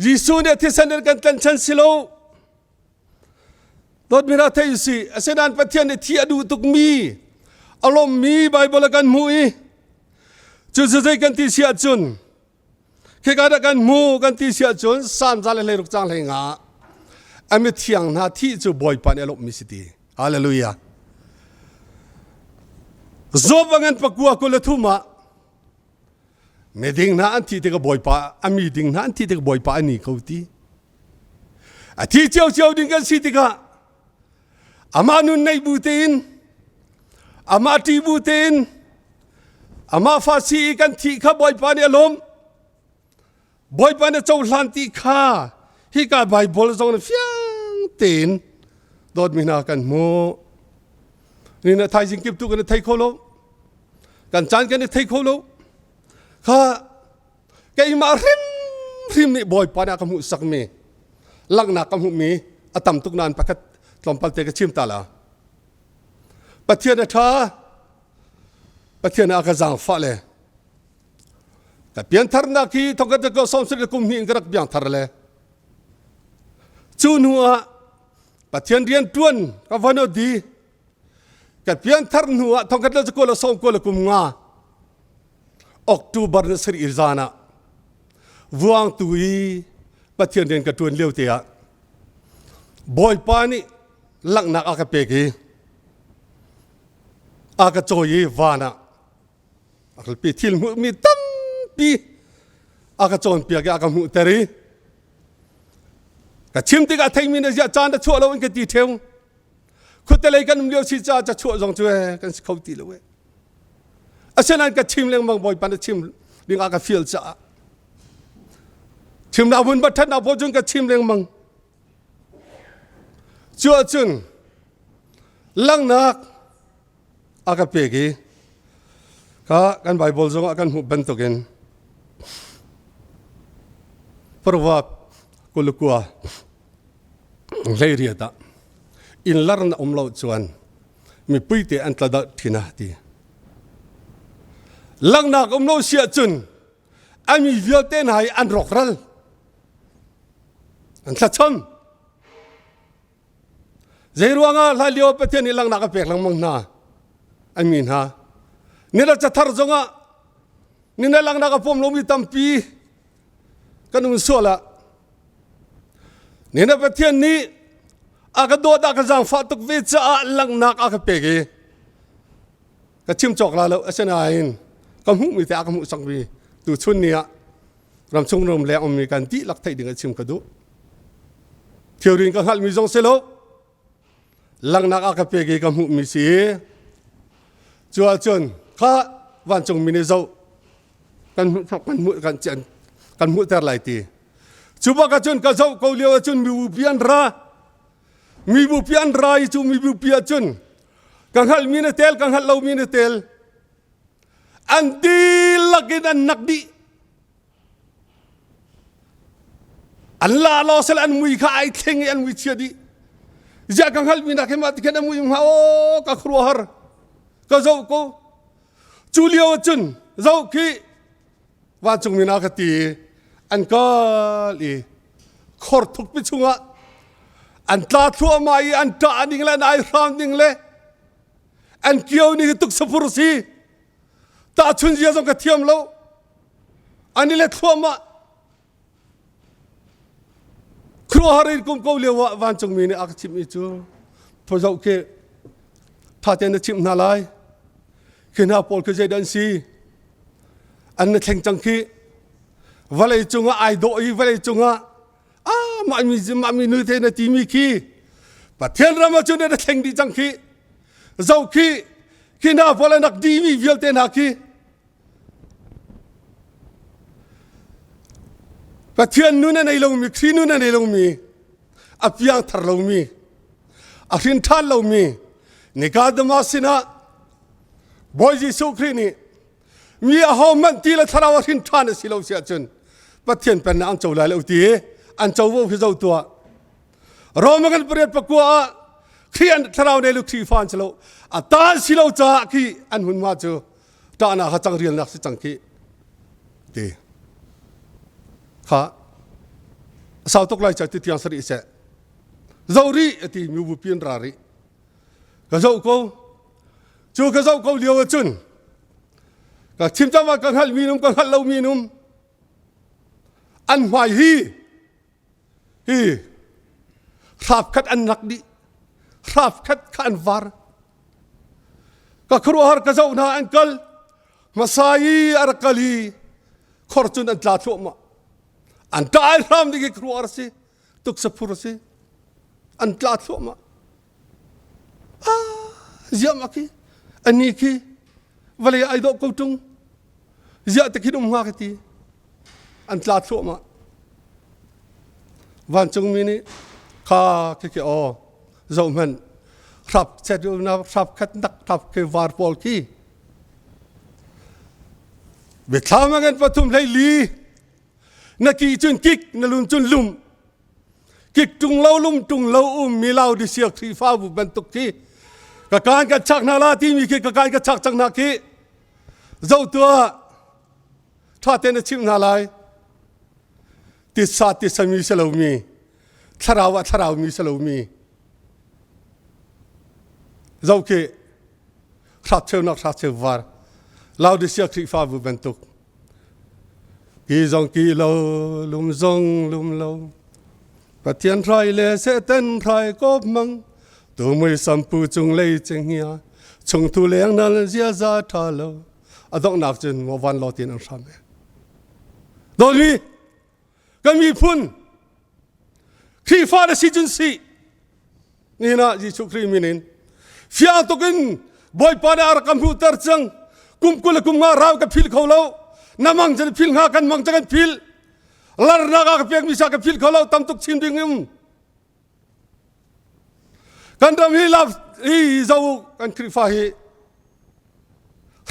Jesuh nih a thisen in kan tlanchan si lo. Dawtmi hna thei usih. Asinain Pathian nih thi a duh tukmi a lawmmi Baibal a kan hmuh i cu zei kan ti si ahcun Khika dah kan hmu kan ti si ahcun Salm za le 16 cang 15 a mithiang hna thih cu Bawipa nih a lawmhmi si ti. Hallelujah. Job a ngan pakua 23 ah miding hna an thih tikah Bawipa a mi ding hna an thih tikah Bawipa a ni ko ti. A thi ciocio ding kan si tikah amah nun neih bu tein amah ṭih bu tein amah fa si i kan thih kha Bawipa nih a lawm Bawipa nih a cohlan ti kha hika Baibal zong nih fiang tein dawtmi hna kan hmuh ni na thaizing kip tu kan i thei kho lo kan caan kan i thei kho lo kha keimah hrimhrim nih Bawipa nih a ka hmuhsakmi langhnak ka hmuhmi a tam tuk nain pakhat tlawmpal te ka chim ta la. Pathian a ṭha, Pathian a ka zaangfah le ka piantharnak hi thongkhat ko 70 kum hnih in ka rak piangthar le cu hnu ah Pathian rian ṭuan ka van di ka pianthar hnu ah thongkhat le zakua le sawm kua le kum nga October ni sarih zan ah vuangtu i Pathian rian ka ṭuan lio te ah Bawipa nih langhnak a ka pek i a ka cawi i van ah a kalpi thil hmuhmi tampi a ka cawnpiak i a ka hmuhter i ka chim tikah theimi na ziah caan na chuah lo in ka ti ṭheu khuatelei kan um lio si caah ca chuah zong cu kan si kho ti lo e asinain ka chim lengmang bawipa na chim ding ah ka fial caah chimnak hmun va ṭhatnak paoh cun ka chim lengmang cu ahcun langhnak a ka pek i ka kan Bible zong ah kan hmuh bantukin Proverb 29 18 ah innlar na um lo chuan mipui te an tla dalh thin a ti. Langhnak um lo si ahcun a mi vialte hna hi an rawkral. An thlacham. Zei ruangah hlan lio Pathian nih langhnak a pek lengmang hna an mi hna. Nila cathar zongah nina langhnak a pom lomi tampi kan um sual ah nina Pathian nih a ka dawt a ka zaangfah tuk ve caah langhnak a ka pek i ka chim cawk la lo asinain ka hmuhmi te a ka hmuh cangmi tu chun ni ah ramchung ram leng ummi kan dihlak theih ding a chim ka duh theory ka hngalhmi zong si lo Langhnak a ka pek i ka hmuhmi si. Cu ahcun kha vancungmi nih zoh kan hmuh kan hmuh kan kan hmuhter lai ti. Cu bak ahcun ka zoh ko lio ahcun mibupi an ra. Mibupi an ra i cu mibupi ahcun Ka hngalhmi na tel, ka hngalh lomi na tel. An dihlak in an nak dih. An la law sel an mui kha ai thleng i an mui chia dih. Ziah ka hngalhmi nak hi mah ti khan an mui hnga aw ka khuaruahhar. Ka zoh ko. Cu lio cun zoh khi vancungmi na ka ti an kal i khor thukpi chungah an tla thluahmah i an ṭah ning le an ai hram ning le an kio ning hi tuk safur si tahchun zia zong ka thiam lo an i let thluahmah khuaruahhar in kum ko lio ah vancungmi nih a ka chimh mi cu phazoh khi tha tein na chimh hna lai khi hna pawl khi zeidah an si an na thleng cang khi vawlei cungah ai dawh i vawlei cungah ah mah mi mah mi nu te na timi khi Pathian ram ah cun na thleng dih cang khi zo khi khi hna pawl an rak dihmi vialte hna khi Pathian nun a nei lomi, Khrih nun a nei lomi, a piangthar lomi, a hrin ṭhan lomi Nicodemus sinah Bawi Jesuh Khrih nih mi ahohmanh ti le thlarau a hrin ṭhan a si lo si ahcun Pathian pennak an co lai lo ti an covo hi zo tuah. Rome kan pariat pakua ah Khrih an thlarau nei lu Khrihfa an si lo. A ta si lo caah khi an hmunhma cu ṭahnak kha cang rialnak si cang khi ti kha sau tuk lai ca ti tiang sari seh zo rih ati mi bupi an ra rih ka zoh ko cu ka zoh ko lio ahcun ka chim cang ka hngalh mi num ka hngalh lo mi num an hmai hi hi hrap khat an rak dih hrap khat kha an var Ka khuaruahhar ka zoh hna an kal hmasa i a rak kal i khor cun an tla thluahmah. An ṭah ai hram ding i khuaruahhar a si, tuksaphur a si. An tla thluahmah. Ah, ziam a khi, ani khi, vawlei ai dawh ko ṭung. Ziah te khin um hnga ka ti. An tla thluahmah. Vancungmi nih kha khi khi aw zoh hmanh hrap chet na hrap khat nak hrap khi var pawl khi biathlam a ngan pathum hlei li na ki cun kik na lun cun lum kik tung lo lum tung lo um mi Laodicea Khrihfabu bantuk khi ka kaan ka chak hna la timi khi ka kaan ka chak cang hna khi zoh tuah ṭha tein na chimh hna lai titsa titsa mi si lomi thlarau ah thlarau mi si lomi zoh khi hrapcheunak hrapcheu var Laodicea Khrihfabu bantuk ki zong ki lo lum zong lum lo Pathian hrai le Satan hrai kop mang tu mui sampu cung lei cenghngia chungthu leng nal ziaza ṭha lo a donghnak cun maw van law tin an hram e dawtmi kan miphun Khrihfa na si cun si nihin ah Jesuh Khrih min in fiang tuk in Bawipa nih a rak ka hmuhter cang kum 20 le kum nga rau ka phil kho lo na mang cun phil hnga kan mang cun kan phil larnak ah ka pekmi sa ka phil kho lo tam tuk chin ding um Kan ram hi lap hi zo kan Khrihfa hi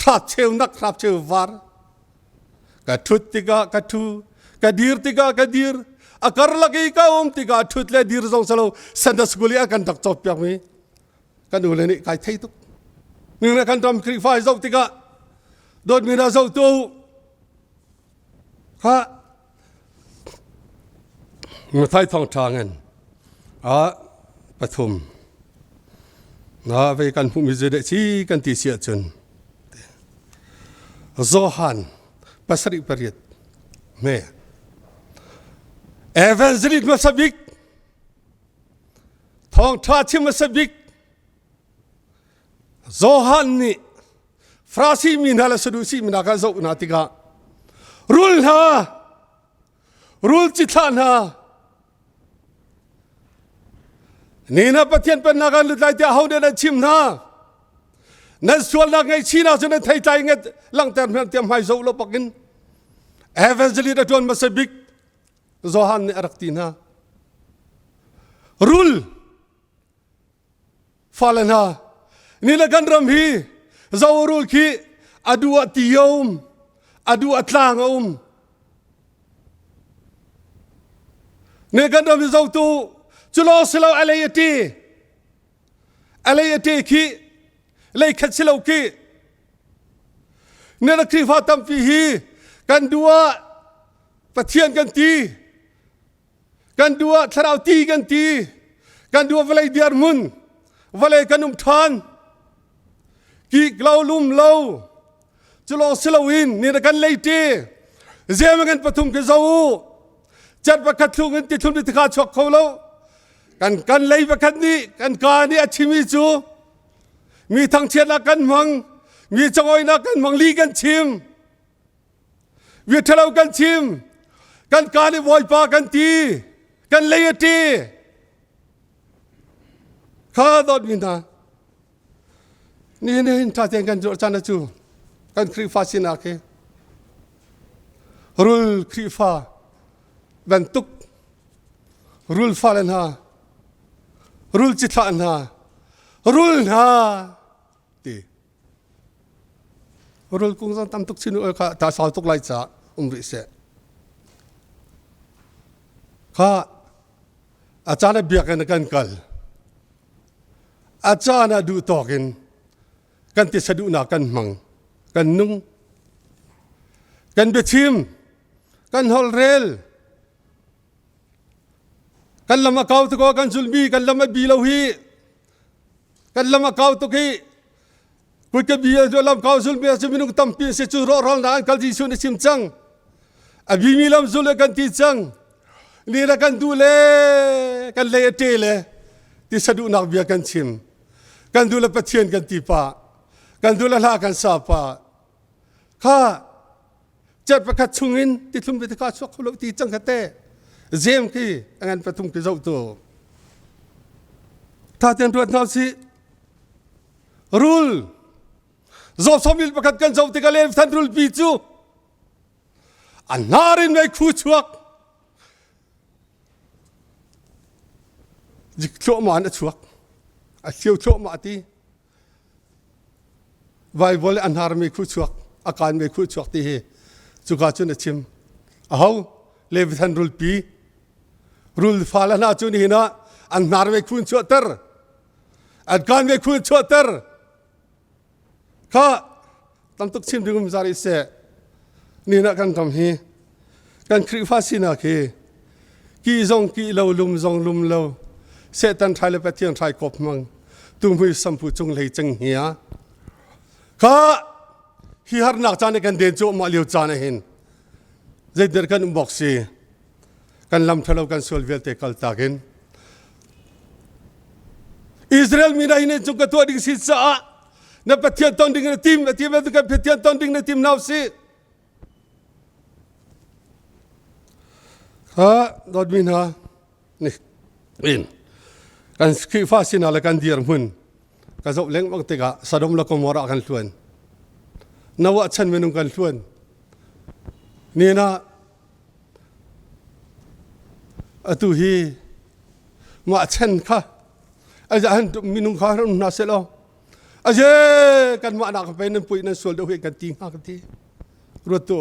hrap cheu nak hrap cheu var ka thut tikah ka thu ka dir tikah ka dir a karlak i ka um tikah thut le dir zong salo Sunday school i a kan rak cawt piak mi kan u le nih kai thei tuk ning le kan ram Khrihfa hi zoh tikah dawtmi na zoh tu Ha Mathai thawngṭha ngan ah pathum na vei kan hmuhmi zeidah si kan ti si ahcun Johan 7:8 hme Evangelist hmasa bik thawngṭha chim hmasa bik Johan nih Farasi mi hna le Sadusi mi hna kha zoh hna tikah rul hna rul cithlah hna ni na Pathian pennak an lut lai tiah ho nih nan chim hna nan sualnak ngaihchihnak cu nan theitlai nget langhter hmanh tiah hmai zoh lo bakin evangelist a ṭuan hmasa bik Johan nih a rak ti hna rul Fale hna, Ni le kan ram hi zorul khi a duh ah ti a um, a duh ah tlang a um. Ne kan ram hi zotu culo silo a lei a ti. A lei a ti khi lei khat silo khi. Ne na Khrihfa tampi hi kan duh ah Pathian kan ti. Kan duh ah thlarau ti kan ti. Kan duh ah vawlei dirhmun, vawlei kan um ṭhan. Kik lo lum lo. Cu lawng si loin ni na kan lei ṭi. Zem kan pathum khi zo u. Cat pakhat thlung in ti thlum ti kha chuak kho lo. Kan kan lei pakhat nih kan ka nih a chimi cu mi thangchiatnak kan hmang, mi cangoinak kan hmang, li kan chim. Bia ṭhalo kan chim. Kan kaa nih Bawipa kan ti. Kan lei a ṭi. Kha dawtmi hna. Nihin hin ṭha tein kan zuar caan cu kan Khrihfa sinak hi rul Khrihfa bantuk rul fale hna rul cithlah hna rul hna ti Rul kung zong tam tuk chin u kha ta sau tuk lai ca um rih seh. Kha a caan ah biakinn kan kal. A caan ah duh tawk in kan tisa duhnak kan hmang, kan nung. Kan biachim, kan holhrel, kan lam a kau tuk kan zulmi kan lam a bi lo hi kan lam a kau tuk hi kutka bi a lam kau zulmi a minung tampi si cu rawhralnak an kal Jesuh nih chim cang a bimi lam zul le kan ti cang ni le kan duh le kan lei a ṭe le ti saduhnak bia kan chim kan duh le Pathian kan ti pa kan duh le hla kan sa pa kha Cat pakhat chungin tithlum te kha chuak kho lo ti cang kha te zem khi a ngan pathum khi zoh tu tha ten ruat hna si rul zaw somil pakhat kan zoh tikah le than rul pi cu a hnar in mei khu chuak zik thluahmah in a chuak a thio thluahmah ti Baibal a hnarmi khu chuak, a kaanmi khu chuak ti hi cuka cun a chim. Aho Leviathan rulpi rul fale hna cu nihin ah an hnar mei khu in chuahter, an kaan mei khu in chuahter. Kha tam tuk chim ding um zar i seh. Nihin ah kan ram hi kan Khrihfa sinak hi ki zong ki lo lum zong lum lo Satan hrai le Pathian hrai kop hmang tuhmui sampu cung hlei ceng hia kha hi harnak caan kan den cu mah lio caan ah hin zeidir kan um bok si kan lam thalo kan sual vialte kal takin Israel mi na hin cung ka tuah ding si caah na Pathian ton ding na tim a tim kan Pathian ton ding na tim nau si Kha dawtmi hna nih in kan Khrihfa sinah le kan dirhmun ka zoh lengmang tikah Sodom le Gomorrah kan hluan. Noah chan minung kan hluan. Nihin ah atu hi mah chan kha aja han minung kha ram hna seh law aje kanmah nak pei nan pui nan sual deuh hi kan ti hnga ka ti ruat tu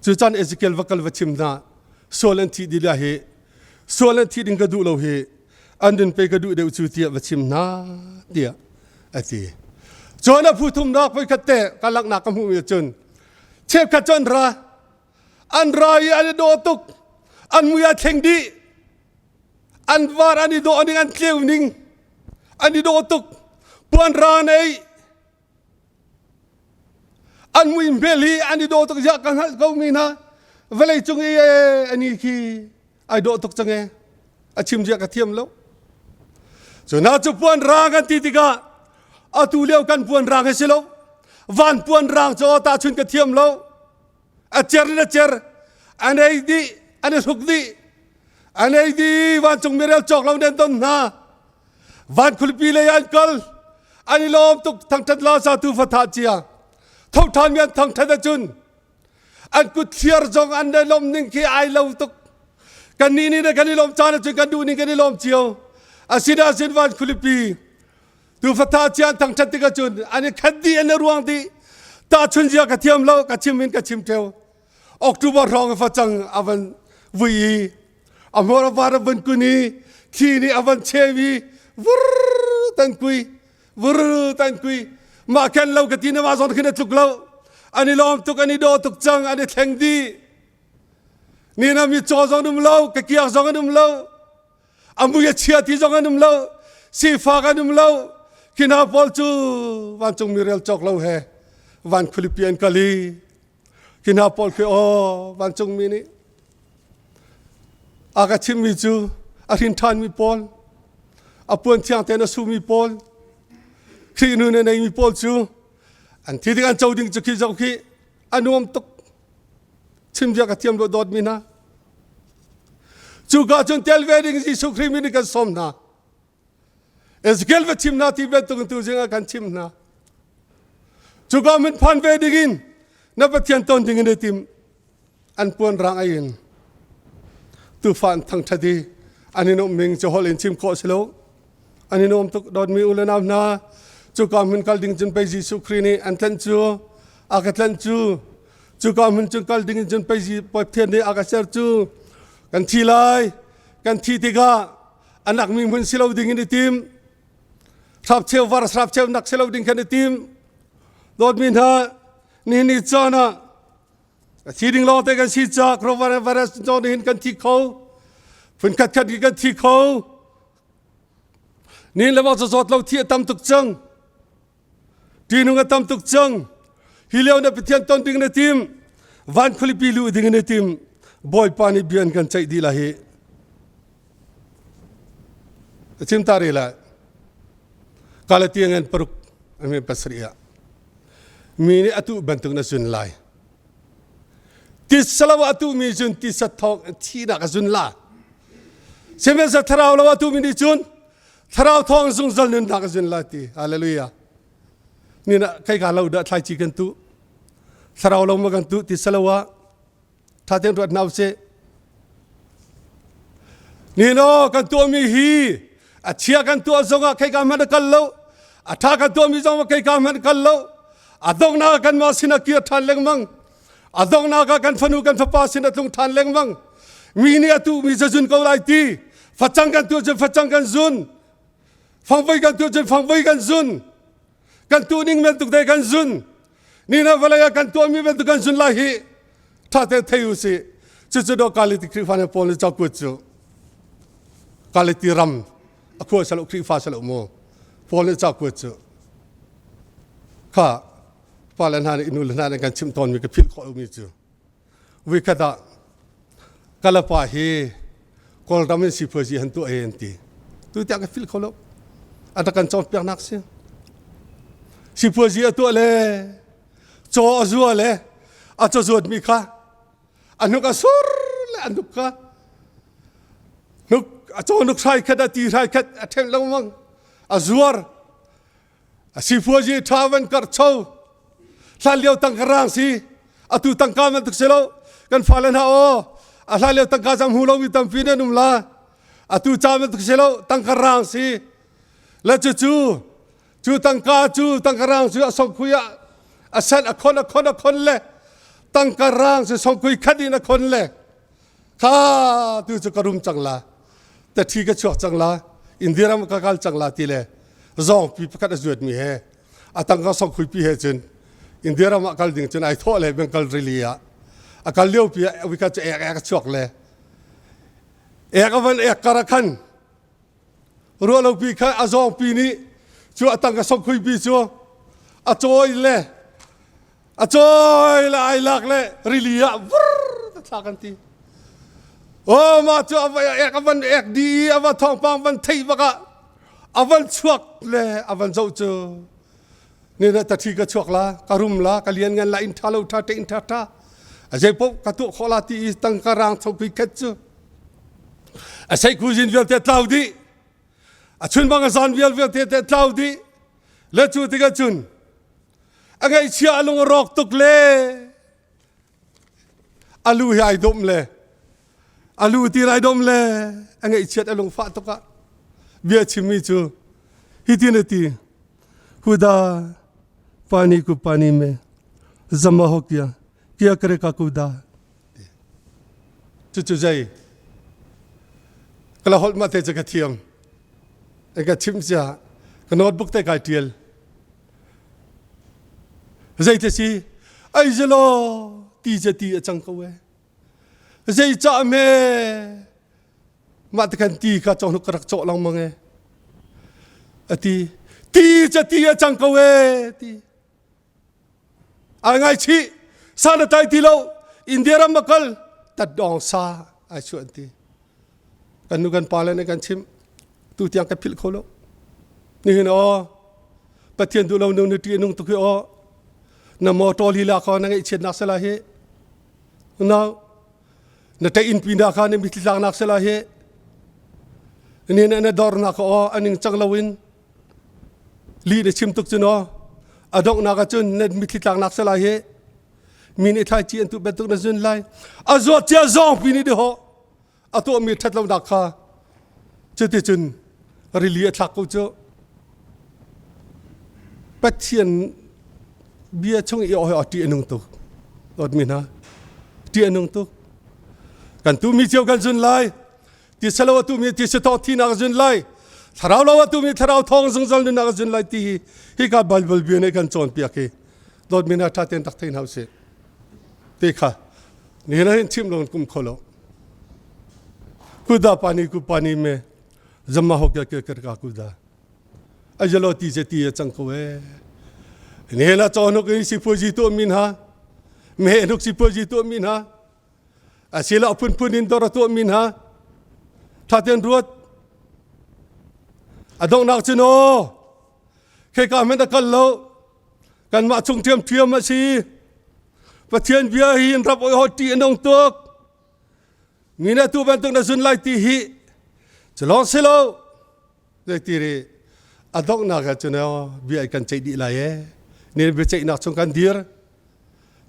cu caan Ezekiel va kal va chim hna sual an thi dih hi sual an thi ding ka duh lo hi an din pe ka duh deuh cu tiah va chim hna tiah a ti cun a phu thumnak voi khat te ka laknak ka hmuh mi cun cheukhat cu an ra an ra i an i dawh tuk an mui a thleng dih an var an i dawh ning an tleu ning an i dawh tuk puan ra nei An mui hmel hi an i dawh tuk ziah ka hngalh ko mi hna vawlei cung i ani khi ai dawh tuk cang e a chim zia ka thiam lo cu na cu puan rang an ti tikah atu lio kan puan rang hi si lo van puan rang cu ta chun ka thiam lo a cer in a cer an ei dih an i hruk dih an ei dih vancung mirel cawk lo nan don hna Van khulipi lei an kal. An i lawm tuk thangthat la sa tu fatha cia. Tho than mi an thangthat ahcun an kut thliar zong an i lawm ning khi ai lo tuk. Kan nih nih kan i lawm caan ahcun kan duh ning kan i lawm cio. Asinain van khulipi. Tufatha cian thangṭhat tikah cun an i khat dih an i ruang dih. Tahchun zia ka thiam lo ka chim in ka chim ṭheo. October hrawng i facang a van vui i a hmur a var a van kun i thli nih a van chem i vur tan kui vur tan kui mah khen lo ka ti na mah zawn khin a tluk lo an i lawm tuk an i daw tuk cang an i thleng dih ni na mi caw zong um lo ka kiak zong an um lo a mui a chia ti zong an um lo sifak an um lo khi hna pawl cu vancung mi rel cawk lo he van khualipi an kal i khi hna pawl khi aw vancung mi nih a ka chimmi cu a hrin ṭhanmi pawl a puan thiang tein a sumi pawl Khrih nu na neimi pawl cu an thi ding an co ding cu khi zoh khi a nuam tuk chim bia ka thiam lo dawtmi hna Cuka cun tel ve ding Jesuh Khrih min in kan sawm hna. Ezekiel va chim hna ti bantuk in tuzing ah kan chim hna. Cuka min phan ve ding in na Pathian ton ding in i tim an puan rang ai in tufa an thangṭhat i an in umning cu holh in chim khawh si lo. An in um tuk dawtmi u le nau hna cuka hmun kal ding cun pei Jesuh Khrih nih an tlanh cu a ka tlanh cu cuka hmun cun kal ding in cun pei Pathian nih a ka ser cu kan thi lai kan thi tikah a nakmi hmun si lo ding in i tim hrapcheu var hrapcheu nak si lo ding khan i tim dawtmi hna nihin ni caan ah A thi ding lawngte kan si caah coronavirus zong nih hin kan thi kho. Phun khat khat kan thi kho. Ni le bang zawt lo thi a tam tuk cang. Ṭihnung a tam tuk cang. Hi lio na Pathian ton ding na tim. Van khualipi luh ding na tim. Bawipa nih bia an kan ceih dih la hi. A chim ta re la. Galatian paruk amin pasarih ah. Mi nih atu bantuk na zun lai. Titsa lo ah tuhmi cun titsa thawng thihnak a zun la. Sihmanhsehlaw thlarau lo ah tuhmi nih cun thlarau thawng zungzal nunnak a zun la ti. Hallelujah. Ni na kai ka lo dah thlaici kan tu. Thlarau lo ma kan tu titsa lo ah tha tein ruat hna usih. Ni no kan tuahmi hi a chia kan tuah zongah khei ka hmanh a kal lo a ṭha kan tuahmi zong khei ka hmanh a kal lo a donghnak ah kanmah sinah kir ṭhan lengmang a donghnak ah kan fanu kan fapa sinah tlung ṭhan lengmang mi nih a tuhmi zazun ko lai ti facang kan tuah cun facang kan zun fangvoi kan tuah cun fangvoi kan zun kan tuh ning bantuk te kan zun ni na vawlei ah kan tuahmi bantuk kan zun lai hi ṭha tein thei u sih cucu do Kaliti Khrihfa ne Paul nih cakut cu Kaliti ram a khua salo Khrihfa salo mu Paul nih cakut cu kha pa le hna nih nu le hna nih kan chimh tawnmi ka philh khawh lomi cu Vuikhat ah Kalapa hi Kawlram in sipuazi han tuah he an ti. Tu tiang ka fil kho lo. A rak kan cawnpiaknak si. Sipuazi a tuah le caw a zua le a cazuatmi kha a hnuk a sur le a hnuk kha hnuk a caw hnuk hrai khat a ti hrai khat a ṭhen lengmang a zuar A sipuazi ṭha van karhcho hlan lio tangka rang si atu tangka bantuk si lo kan fale hna aw a hlan lio tangka zam hu lomi tampi nan um la atu ca bantuk si lo tangka rang si le cu cu cu tangka cu tangka rang cu a songkhui ah a sen a khon a khon a khon le tangka rang cu songkhui khat in a khon le kha tu cu ka rum cang la tathi ka chuak cang la India ram ka kal cang la ti le zawngpi pakhat a zuatmi he a tangka songkhuipi he cun India ram ah kal ding cun ai thawh le Bengal rili ah a kal lio pi ah wika cu ek ek a chuak le ek a van ek kar ah khan ruah lo pi kha a zawngpi nih cu a tangka songkhuipi cu a cawi le a cawi le ai lak le rili ah vur ta thla kan ti oh mah cu a va ek a van ek di i a va thawngpang van theih bak ah a van chuak le a van zoh cu ni na tathi ka chuak la ka rum la ka lian ngan la in tha lo tha te in tha tha a zei poh ka tuah khawh la ti i tangka rang chokui khat cu a sei kuzin vialte tlau dih a chun bang a zan vial vialte te tlau dih le cu tikah cun a ngaihchia a lung a rawk tuk le a lu hi ai dawm le a lu ti ai dawm le a ngaihchiat a lungfah tuk ah bia chimmi cu hitin a ti. Kuda pani ku pani me zama ho kya kya kare ka kuda. Cucu zei kala holh ma te cu ka thiam. Ka chim cia ka notebook te kai tial. Zei te si ai zelo ti ce ti a cang ko e. Zei ca me mah te khan ti kha cawhnuk ka rak cawh lengmang e. Ati ti ce ti a cang ko e ti. Ai ngaichih sa na tlai ti lo India ram a kal tat dawng sa ai chuah an ti. Kan nu kan pa le nih kan chimh tu tiang ka philh kho lo. Nihin aw Pathian duh lo nu ni ṭih nung tuk hi aw na motor lila kha na ngaihchiatnak sala hi nau na ṭei inn pi na kha na mitthli tlaknak sala hi ni na na dornak kha aw aning cang loin Lih na chim tuk cu naw a donghnak ah cun na mitthli tlaknak si lai hi mi nih thlaici an tuh bantuk na zun lai a zawt cia zawngpi nih dihawh a tuahmi ṭhat lonak kha cuticun rili a thlak ko cu Pathian bia chung i awh hi ṭih a nung tuk dawtmi hna ṭih a nung tuk kan tuhmi cio kan zun lai Ti selo a tumi ti si thawng thinak zun lai thlarau lo a tumi thlarau thawng zungzal nunnak zun lai ti hi hika Bible bia nih kan cawnpiak hi dawtmi hna ṭha tein rak thei hna usih ti kha nihin ah hin chim lo kum kho lo kuda pani ku pani me zama ho kya kya kar ka kuda ajalo ti se ti a cang ko e nihin ah cawnuk in sipuazi tu min ha me nuk sipuazi tu min ha Asilo a phunphun in dor a tuahmi hna ṭha tein ruat. A donghnak cu naw kheka hmanh a kal lo kanmah chung ṭhiamṭhiam a si. Pathian bia hi in rap oi ho ṭih a nung tuk. Mi nih atu bantuk na zun lai ti hi cu lawng si lo. Zeiti ri a donghnak ah cun bia kan ceih dih lai ee. Ni biaceihnak chung kan dir.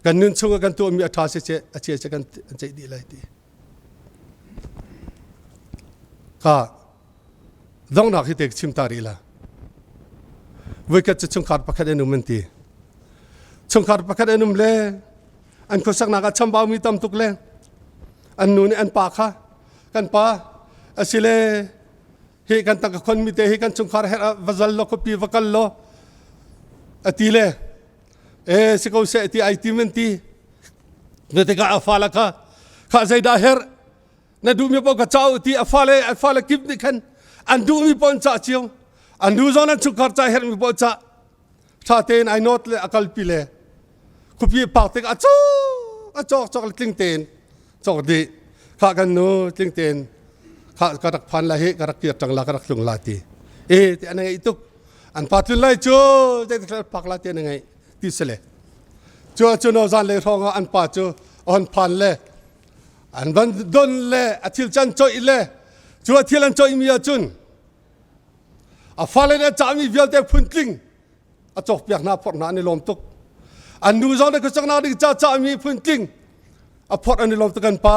Kan nun chung ah kan tuahmi a ṭha si a chia si kan ceih dih lai ti. Ka donghnak hi te chim ta rih la. Voikhat cu chungkhar pakhat an um an ti. Chungkhar pakhat an um le an khuasaknak ah chambaumi tam tuk le an nu nih an pa kha kan pa asile hi kan tangka khonmi te hi kan chungkhar herh ah va zal law khuapi va kal law a ti le e si ko seh ti ai tim an ti na tikah a fale kha kha zeidah herh na duhmi paoh ka cau ti a fale a fale kip nih khan an duhmi paoh an cah cio an nu zong an chungkhar ca herhmi paoh cah ṭha tein ai nawt le a kalpi le khuapi pak tik a cawk a cawk cawk le tling tein cawk dih kha kan nu tling tein kha ka rak phan lai hi ka rak kir ṭang la ka rak tlung la ti e ti an ngeih tuk an pa tlun lai cu zei pak la ti an ngeih ti si le cu cu no zan le hrawng ah an pa cu on phan le an van don le a thil can coih le cu a thil an coih mi ahcun A fale nih a cahmi vialte phuntling a cawkpiak hna phorh hna an i lawm tuk. An nu zong nih khuasaknak ding ca cahmi phuntling a phorh an i lawm tuk kan pa.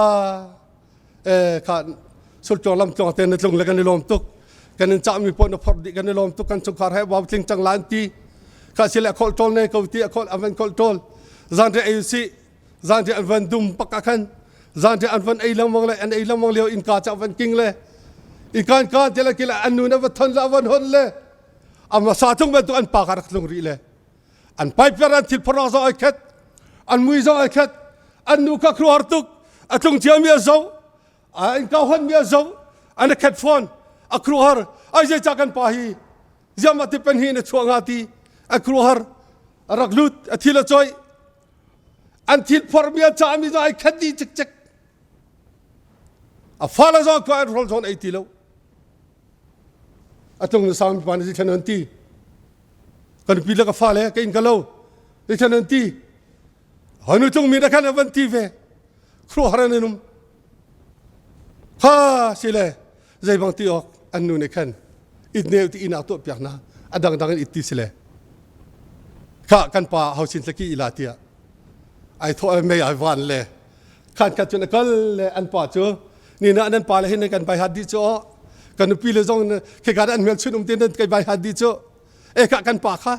Eh kha sultluang lamtluang te na tlung le kan i lawm tuk. Kan in cahmi paoh na phorh dih kan i lawm tuk kan chungkhar he bau tling cang la an ti. Kha sile a kholh ṭawl ne ko ti a kholh a van kholh ṭawl. Zanriah ei usih zanriah an van dum pak ah khan zanriah an van ei lengmang le an ei lengmang lio innka cu a van king le innka ka te le kila an nu na va thon le a van hon le ama sa tung bantuk an pa ka rak tlung rih le an pipe an thil phornak zong ai khet an mui zong ai khet an nu kha khruar tuk a tlung cia mi a zo a innka hon mi a zo an a khet fawn a khruar ai zei ca kan pa hi ziam ati pen hi na chuah nga ti a khruar a rak lut a thil a choi An thil phormi an cahmi zong ai khat dih cikcek. A fale zong khua an rawl zong ei ti lo. A tlung na sang pa na si thlan an ti. Kan pi le ka fale ka in ka lo. Ti thlan an ti. Hanu tlung mi na khan an van ti ve. Khruahar an um. Kha si le zei bang ti awk an nu nih khan it neu ti inn ah tuah piak na a dangdang in it ti si le kha kan pa ho sin tlaki ila tiah ai thawh mei ai van le khan khat cun a kal le an pa cu ni na nan pa le hin kan bai hat di cu kan nupi le zong khi ka an hmel chun um te nan kai bai hat di cu e kha kan pa kha.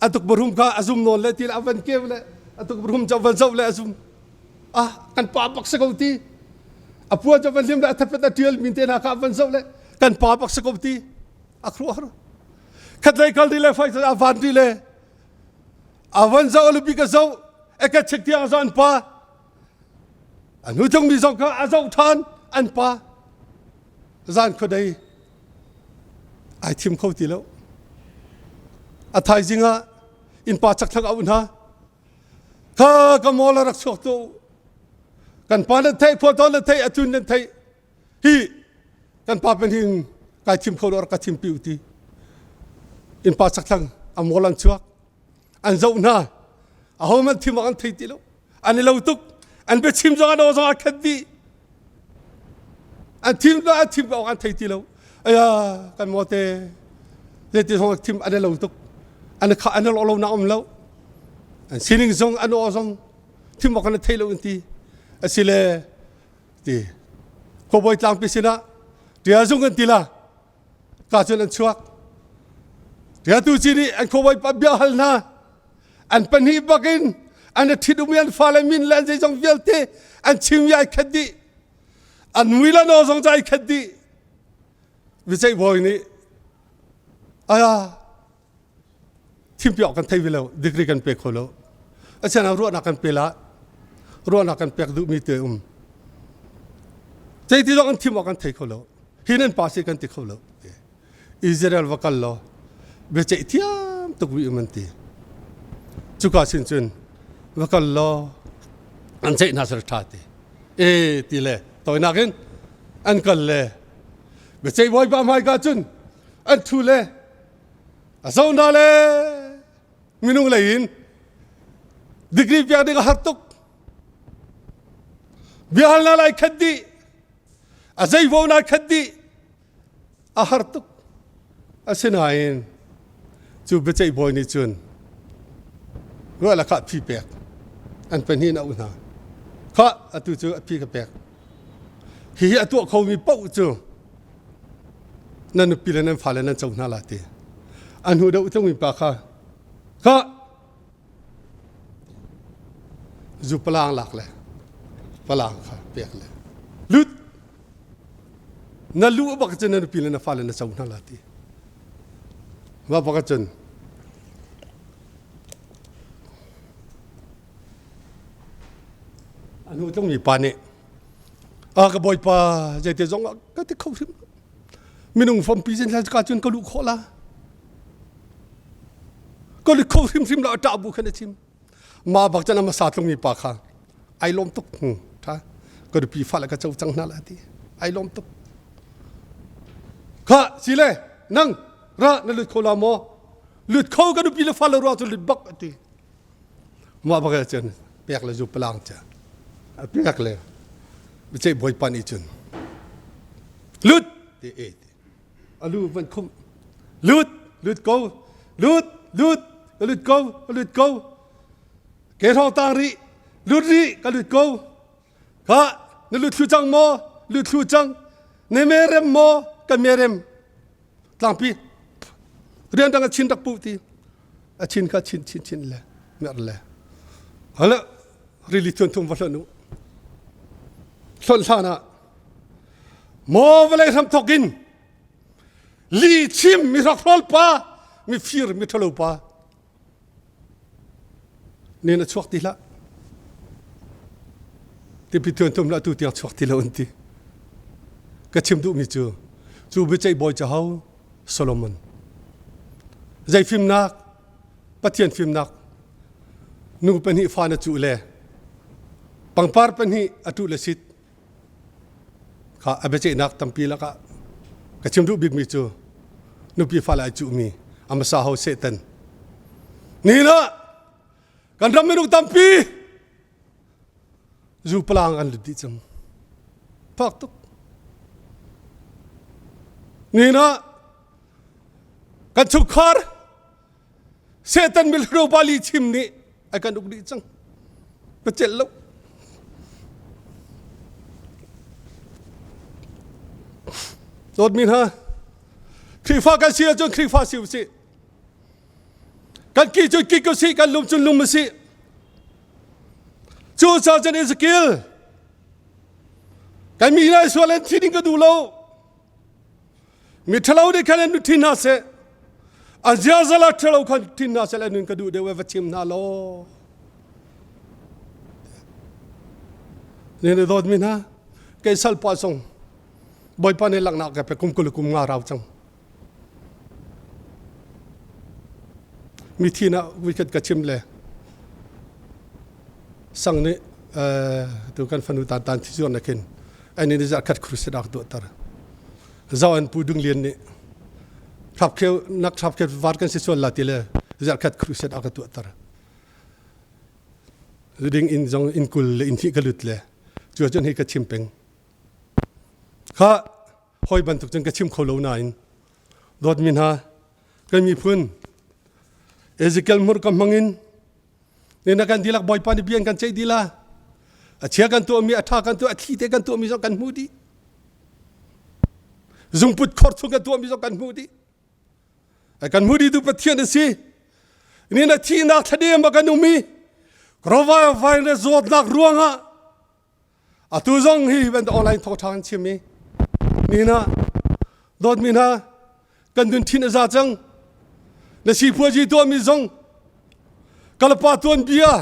A tuk barum kha a zum nawn le ti le a van keu le a tuk barum cu a van zoh le a zum. Ah kan pa bak si ko ti. A puan cu a van hlim le a thapet a tial min te hna kha a van zoh le kan pa bak si ko ti. A khuruah har. Khatlei kal ri le fai a van ri le a van zoh a lupi ka zoh e ka chek tiang zo an pa. A hnu tlungmi zong kha a zoh ṭhan an pa. Zan khuadei ai thim kho ti lo. A thaizing ah innpa chakthlang a auh hna. Kha ka mawl a rak chuak tu. Kan pa nan theih, khua tawn nan theih, a tun nan theih. Hi kan pa pen hin kai thim kho lo rak ka thim pi u ti. Innpa chakthlang a mawl an chuak. An zoh hna. Aho man thim an thei ti lo. An i lo tuk. An biachim zong an aw zong a khat dih. An thim lo an thim ko an thei ti lo. Aya kan maw te zeiti zong thim an i lo tuk. An kha an i lo lo na um lo. An sining zong an aw zong thim awk an thei lo an ti. Asile ti khuabawi tlangpi sinah tia zung an ti la ka cun an chuak riatu ci nih an khuabawi pa bia hal hna an pahnih bakin an i ṭhit umi an fale min le an zeizong vialte an chim i ai khat dih an mui le naw zong cu ai khat dih biceih bawi nih aya thimpiak kan thei ve lo degree kan pe kho lo asinain ruahnak kan pe la ruahnak kan pek duhmi te um zeiti zong an thim awk kan thei kho lo hi nan pa si kan ti kho lo Israel va kal law biaceih thiam tuk wi um an ti cuka sin cun va kal law an ceih hna sar tha ti e ti le toinak in an kal le biaceih bawipa hmaika cun an thu le A zohna le minung lei in degree piak ding a har tuk. Biahalnak lai khat dih. A zeivo na khat dih. A har tuk. Asinain cu biaceih bawi nih cun ruah lakah phi pek an pahnih in a uh hna. Khah atu cu a phi ka pek. Hihi a tuah khomi paoh cu nan nupi le nan fale nan co hna la ti a hnu deuh tlungmi pa kha kha zu palang lak le palang kha pek le lut na lu bak cun na nupi le na fale na co hna la ti mah bak cun a hnu tlungmi pa nih A ka bawipa zeite zong ah ka ti kho hrim. Minung fompi zin ka cun ka luh khawh la. Ka lut kho hrimhrim la ṭah bu khan a chim. Ma bak chan ama sa tlungmi pa kha ai lawm tuk hu tha ka nupi fa le ka co cang hna la ti ai lawm tuk. Kha sile nang ra na lut kho la maw? Lut kho ka nupi le fa le ruang cu lut bak ati. Mah bak cun pek le zu palang cu a pek le biceih bawipa nih cun lut ti e ti a lu van khumh lut lut ko lut lut ka lut ko ka lut ko ke hrawng tang rih lut rih ka lut ko kha na lut thlu cang maw lut thlu cang ne me rem maw ka me rem tlangpi rian dang a chin rak pu ti a chin kha chin chin chin le mer le hala rili thun thum va hlonh u hlonh hlan ah maw vawlei hram thok in li chim mi hrokhrawl pa mi fir mi ṭhalo pa ne na chuak ti hlah tipi thuan thum lah tu tiang chuak ti lo an ti ka chim duhmi cu cu biaceih bawi cu ho Solomon. Zei fimnak? Pathian fimnak. Nu pahnih fa na cuh le pangpar pahnih a tuh le sit kha a biaceihnak tampi lakah ka chim duh bikmi cu nupi fale ai cuhmi a hmasa ho Satan. Nihin ah kan ram minung tampi Zu palang an lut dih cang. Fak tuk. Nihin ah kan chungkhar Satan milhro bali chim nih a kan uk dih cang. Ka celh lo. Dawtmi hna, Khrihfa kan si ahcun Khrihfa si usih. Kan ki cun ki ko si, kan lum cun lum a si. Cu ca cun Ezekiel kan mi hna sual an thi ding ka duh lo. Mi ṭhalo nih khan an nu thin hna seh. A ziazal a ṭhalo khan thin hna seh le nun ka duh deuh va chim hna law. Ne na dawt mi hna kei sal pa song Bawipa nih laknak ka pe kum kul kum nga rau cang. Mithi na vikhat ka chim le sang nih tu kan fanu tan tan thi zuan na khin ani ni khat crusade ak duh tar zau an pu dung lian nih thrap kheu nak thrap kheu var kan si sual la ti le zar khat crusade ak tuah tar ding in zong in kul le in thi ka lut le cu cun hi ka chim peng kha hoi bantuk cun ka chim kho lo nain dawtmi hna kan miphun Ezekiel hmur ka hmangin ne na kan dilak bawipa nih bia kan ceih dila a chia kan tuahmi a tha kan tuah a thli te kan tuahmi zong kan hmuh dih zungput khor chung kan tuahmi zong kan hmuh dih kan hmuh dih tu Pathian a si ni na thihnak thladem a kan um i coronavirus zawtnak ruangah Atu zong hi bantuk online thawngṭha kan chim i ni na dawtmi hna kan nun thin a za cang. Na sipuazi tuahmi zong kalapa tuan bia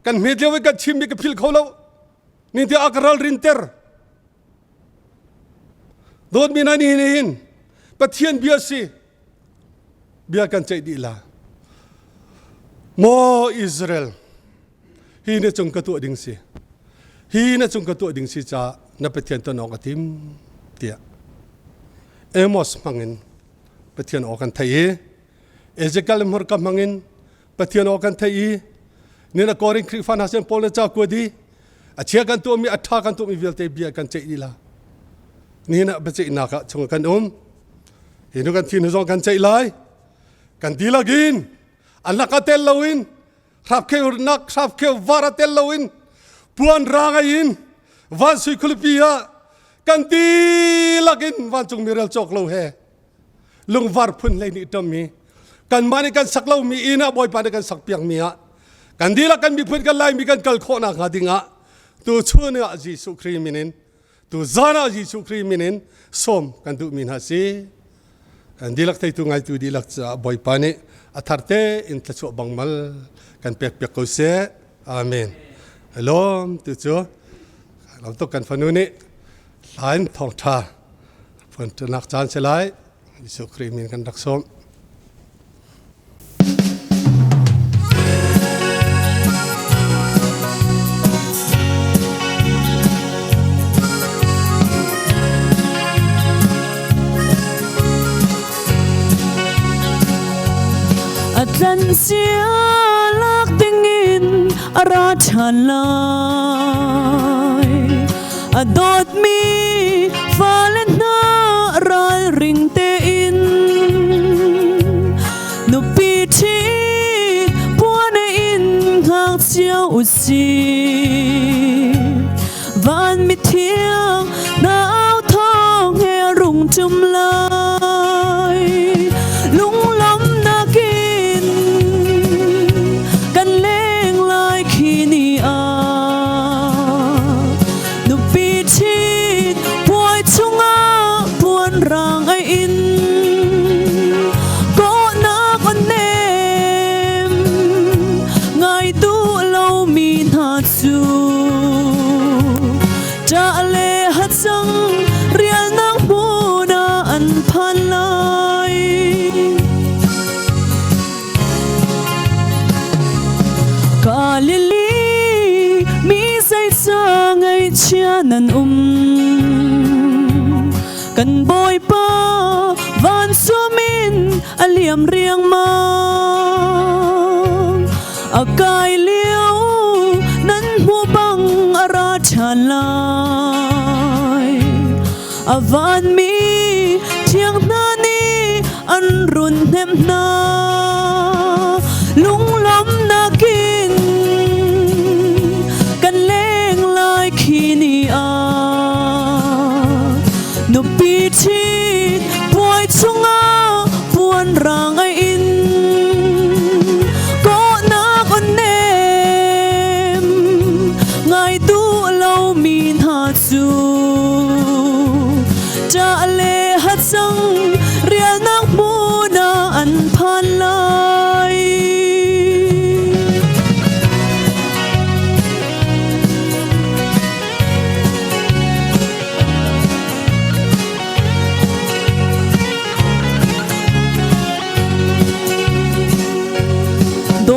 kan hmet lio i kan chimmi ka philh kho lo. Ning tiah a ka ralrin ter. Dawtmi hna ni hin Pathian bia si bia kan ceih dih la. Maw Israel hi na cung ka tuah ding si hi na cung ka tuah ding si ca na Pathian ton awk a tim tiah Amos hmangin Pathian aw kan thei i Ezekiel hmurka hmangin Pathian aw kan thei i nina Korin Khrihfa hna sin Paul le ca kuat i a chia kan tuahmi a ṭha kan tuahmi vialte bia kan ceih dih la nihin ah biaceihnak ah chung kan um hi nu kan thin zong kan ceih lai kan dihlak in an lak a tel loin hrapkheu nak hrapkheu var a tel loin puan rang in van sui khulipi ah kan dihlak in vancung mirel cawk lo he lungvar phun hlei nih ṭammi kanmah nih kan sak lomi inn ah Bawipa nih kan sak piakmi ah kan dihlak kan miphun kan Laimi kan kal khawh nakhnga ding ah tu chun ah Jesuh Khrih min in tu zan ah Jesuh Khrih min in sawm kan duhmi hna si kan dihlak theitu ngaitu dihlak caah Bawipa nih a thar te in thluachuah bang mal kan pek piak ko seh. Amen. Lawm tu cu lam tuk kan fanu nih hlain thawngṭha phuannak caan si lai. Jesuh Khrih min kan rak sawm. A tlancia lak dingin a ra ṭhan lai. A dawtmi fale hna ralring tein nupi ṭhit puan in hngak cio u sih. Van mithiang na au thawng he rung ṭum lai. Lunglawmhnak in kan leng lai khi ni ah. Nupi ṭhit puai chungah puan rang ai in kawhnak a nem ngai duh lomi hna cu ṭah le hacang rialnak hmun ah an phan lai. Galilee mi zeicah ngaihchia nan um? Kan Bawipa vansum in a liam riangmang. A kai lio nan hmuh bang a ra ṭhan lai. A vanmi thiang hna nih an run hnemh hna. Lunglawmhnak in kan leng lai khi ni ah. Nupi ṭhit puai chungah puan rang ai in.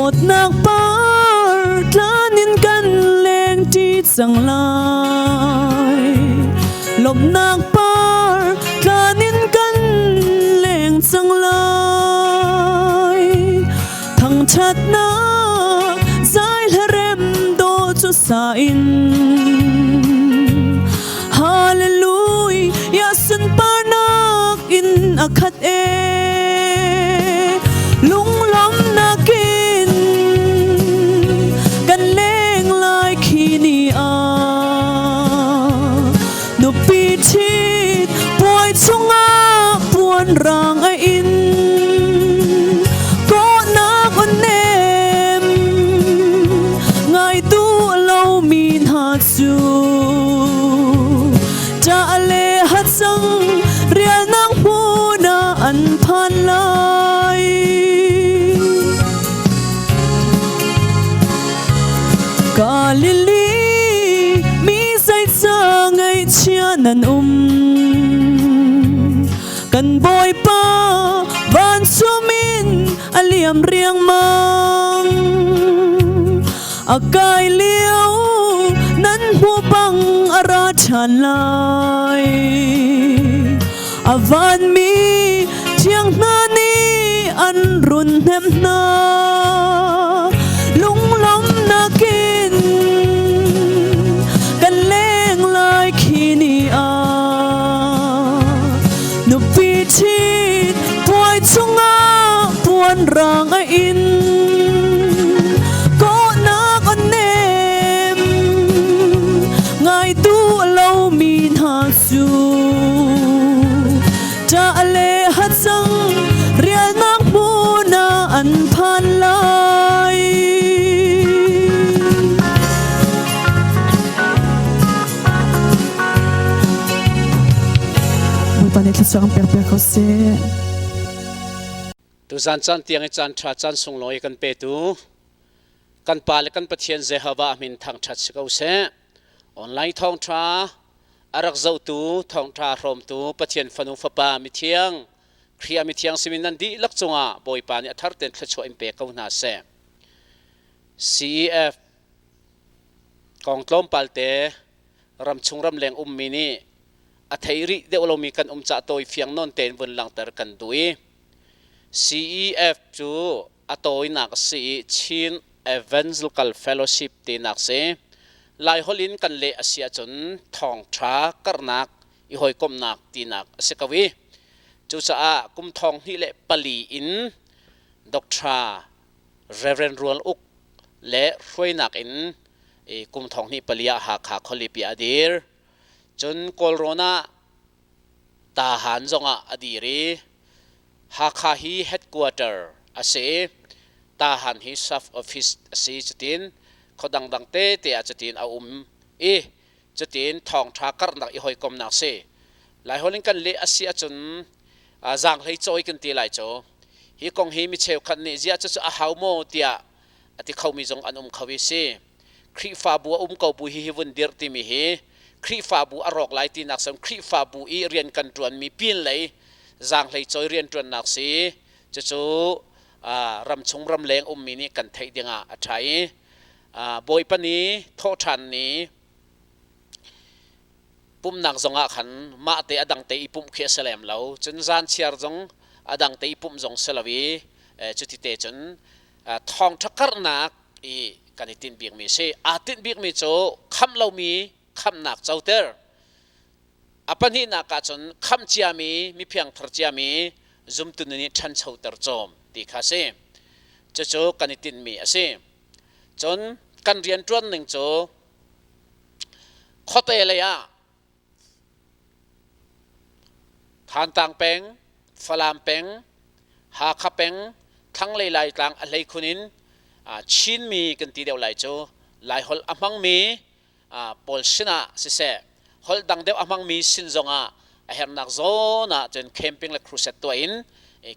Dawtnak par tlan in kan leng ṭi cang lai. Lawmhnak par tlan in kan leng cang lai. Thangṭhatnak zai hla rem dawh cu sa in. Hallelujah sunparnak in a khat e. Lunglawmnak in kan leng lai khi ni ah. Nupi ṭhit puai chungah puan rang a in. Kawhnak aw nem ngai duh lomi hna cu ṭah le hacang rialnak hmun ah an phan lai. Galilee mi zeicah ngaihchia nan um? Kan Bawipa vancung in a liam riangmang. A kai lio nan hmuh bang a ra ṭhan lai. A vanmi thiang hna nih an run hnemh hna. Lunglawmhnak in kan leng lai khi ni ah. Nupi ṭhit puai chungah puan rang a in. Kawhnak a nem ngai duh lomi hna cu ṭah le hacang rialnak hmun ah an phan lai. Bawipa nih thluachuah kan pek piak ko seh. Tuzan caan tiang i caan ṭha caan sunglawi kan petu kan Pa le kan Pathian Jehovah min thangṭhat si ko seh. Online thawngṭha a rak zohtu thawngṭha hrawmtu Pathian fanu fapa mithiang Khrih ah mithiang simi nan dihlak cungah Bawipa nih a thar tein thluachuah in pe ko hna seh. CEF kong tlawmpal te ramchung ramleng ummi nih a thei rih deuh lomi kan um cah tawi fiang nawn tein vun langhter kan duh i CEF cu a tawinak a si i Chin Evangelical Fellowship tinak si. Laiholh in kan leh a si ahcun thawngṭha karhnak i hawikomhnak tinak a si ko i cucaah kum thong hnih le pali in Dr. Reverend Rual Uk le hruainak in kum thong hnih pali ah Hakha khualipi ah a dir. Cun Kawlrawn ah Tahan zongah a dir i Hakha hi headquarter a si i Tahan hi sub office a si cutin khua dangdang tete ah cutin a um i cutin thawngṭha karhnak i hawikomnak si. Laiholh in kan leh a si ahcun zaanghlei cawi kan ti lai cu. Hi kong hi mi cheukhat nih ziah cucu a hau maw tiah a ti khomi zong an um kho i si. Khrihfabu a um ko bu hi hi vun dirh timi hi Khrihfabu a rawk lai tinak sem Khrihfabu i rian kan ṭuanmi pinlei zaanghlei cawi rianṭuannak si cucu ramchung ramleng ummi nih kan theih dingah a ṭha i Bawipa ni thawhṭhan ni pumhnak zongah khan mah te a dang te i pumh khi a si lem lo cun zan chiar zong a dang te i pumh zong si lo i cuti te cun thawngṭha karhnak i kan i tinh bikmi a si. Aa tinh bikmi cu khamh lomi khamhnak coter. A pahnihnak ah cun khamh ciami miphiangthar ciami zumtu nun i ṭhanchoter cawm ti kha a si. Cucu kan i tinhmi a si. Cun kan rianṭuan ning cu khuate lei ah Thantlang peng, Falam peng, Hakha peng, thlanglei Laitlang a hleikhun in Chinmi kan ti deuh lai cu Laiholh a hmangmi pawl sinah siseh holh dang deuh a hmangmi sin zongah a herhnak zawn ah cun camping le crusade tuah in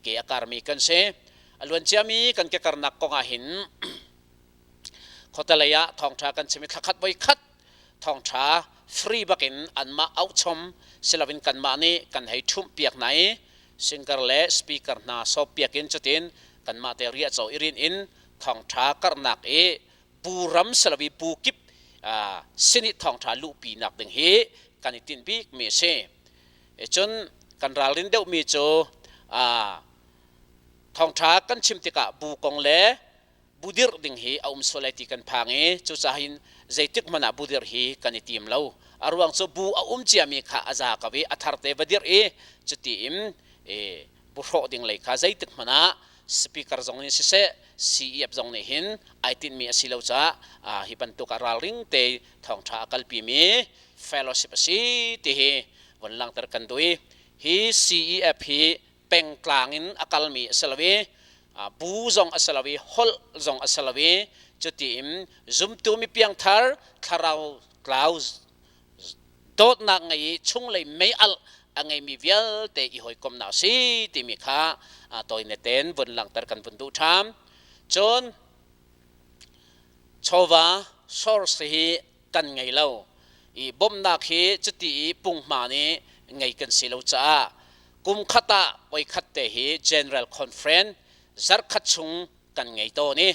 ke a karmi kan si. A luan ciami kan ke karnak kong ah hin khuatelei ah thawngṭha kan chim i thlakhat voi khat thawngṭha free bakin anmah auhchom siloin kanmah nih kan hei ṭhumh piak hna i singer le speaker hna sawp piak in cutin kanmah te riahcaw i rin in Thawngṭha karhnak i bu ram si lo i bu kip sin i thawngṭha luhpi nak ding hi kan i tinh bikmi a si. Cun kan ralrin deuhmi cu thawngṭha kan chim tikah bu kong le bu dirh ding hi a um sual lai ti kan phang i cucaah hin zeitik hmanh ah bu dirh hi kan i tim lo. A ruang cu bu a um ciami kha a za ko i a thar te va dirh i cuti in bu hrawh ding lei kha zeitik hmanh ah speaker zong nih siseh CEF zong nih hin ai tinhmi a si lo caah hi bantuk ah ralring te thawngṭha a kalpimi fellowship a si ti hi von langhter kan duh i hi CEF hi pengtlang in a kalmi a si lo i bu zong a si lo i holh zong a si lo i cuti in zumtu mi piangthar thlarau tlau dawtnak ngei i chunglei mei-alh a ngeimi vialte i hawikomhnak a si timi kha tawine tein vun langhter kan vun duh ṭhan. Cun chawva source hi kan ngei lo i bawmhnak hi cuti i punghma nih ngei kan si lo caah kum khat ah voikhat te hi General Conference zarhkhat chung kan ngei tawn i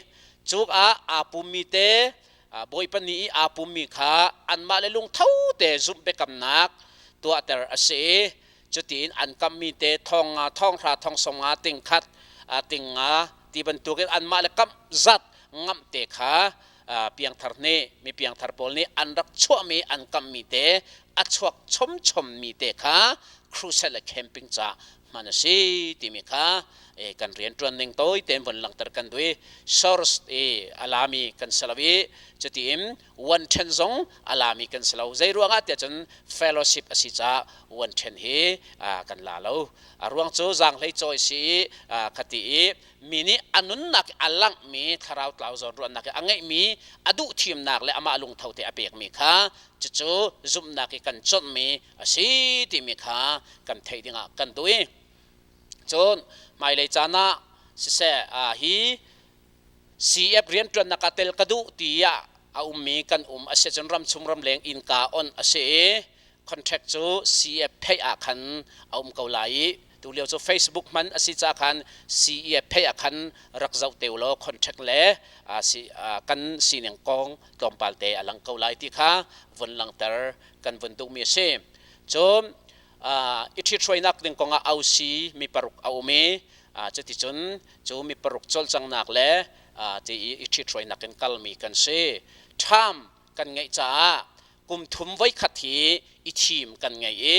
cuk ah aa pummi te Bawipa ni i aa pummi kha anmah le lungtho te zumh biakamnak tuahter a si i cutiin an kammi te thong nga thong hra thong sawm nga ting khat ting nga ti bantukin anmah le kamh zat ngamh te kha piangthar nih mi piangthar pawl nih an rak chuahmi an kamhmi te a chuak chomchommi te kha crusade le camping ca hman a si timi kha kan rianṭuan ning tawi tein von langhter kan duh i source i a lami kan si lo i cutiin one ṭhen zong a lami kan si lo. Zei ruangah tiah cun fellowship a si caah one ṭhen hi kan la lo. A ruang cu zaanghlei cawi si i khati i mi nih a nunnak a langhmi thlarau tlau zawnruahnak i a ngeihmi a duh thimnak le amah lungtho te a pekmi kha cucu zumhnak i kan cawnhmi a si timi kha kan theih dingah kan duh i cun hmailei caan ah siseh hi CF rianṭuannak ah tel ka duh tiah a ummi kan um a si cun ramchung ramleng innka on a si i contract cu CF pheih ah khan a um ko lai i tulio cu Facebook hman a si ca khan CEF pheih ah khan rak zoh te ulaw contract le kan sining kong tlawmpal te a lang ko lai ti kha vun langhter kan vun duhmi a si. Cun i ṭhithruainak ding kongah ausi mi paruk a um i cuticun cu mi paruk cawlcanghnak le ti i i ṭhithruainak in kalmi kan si. Ṭham kan ngeih caah kum thum voikhat hi i thim kan ngei i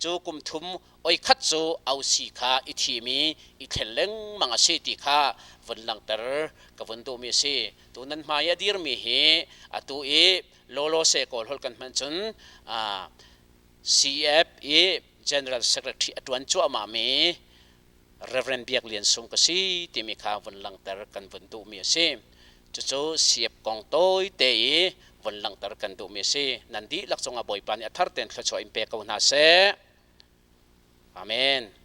cu kum thum oikhat cu ausi kha i thim i i thlen lengmang a si ti kha vun langhter ka vun duhmi a si. Tu nan hmai a dirmi hi atu i lawlaw se kawl holh kan hman cun CF i General Secretary a ṭuan cuahmah mi Reverend Biak Lian Sung ka si timi kha vun langhter kan vun duhmi a si. Cucu CF kong tawite i vun langhter kan duhmi a si. Nan dihlak cungah Bawipa nih a thar tein thluachuah in pe ko hna seh. Amen.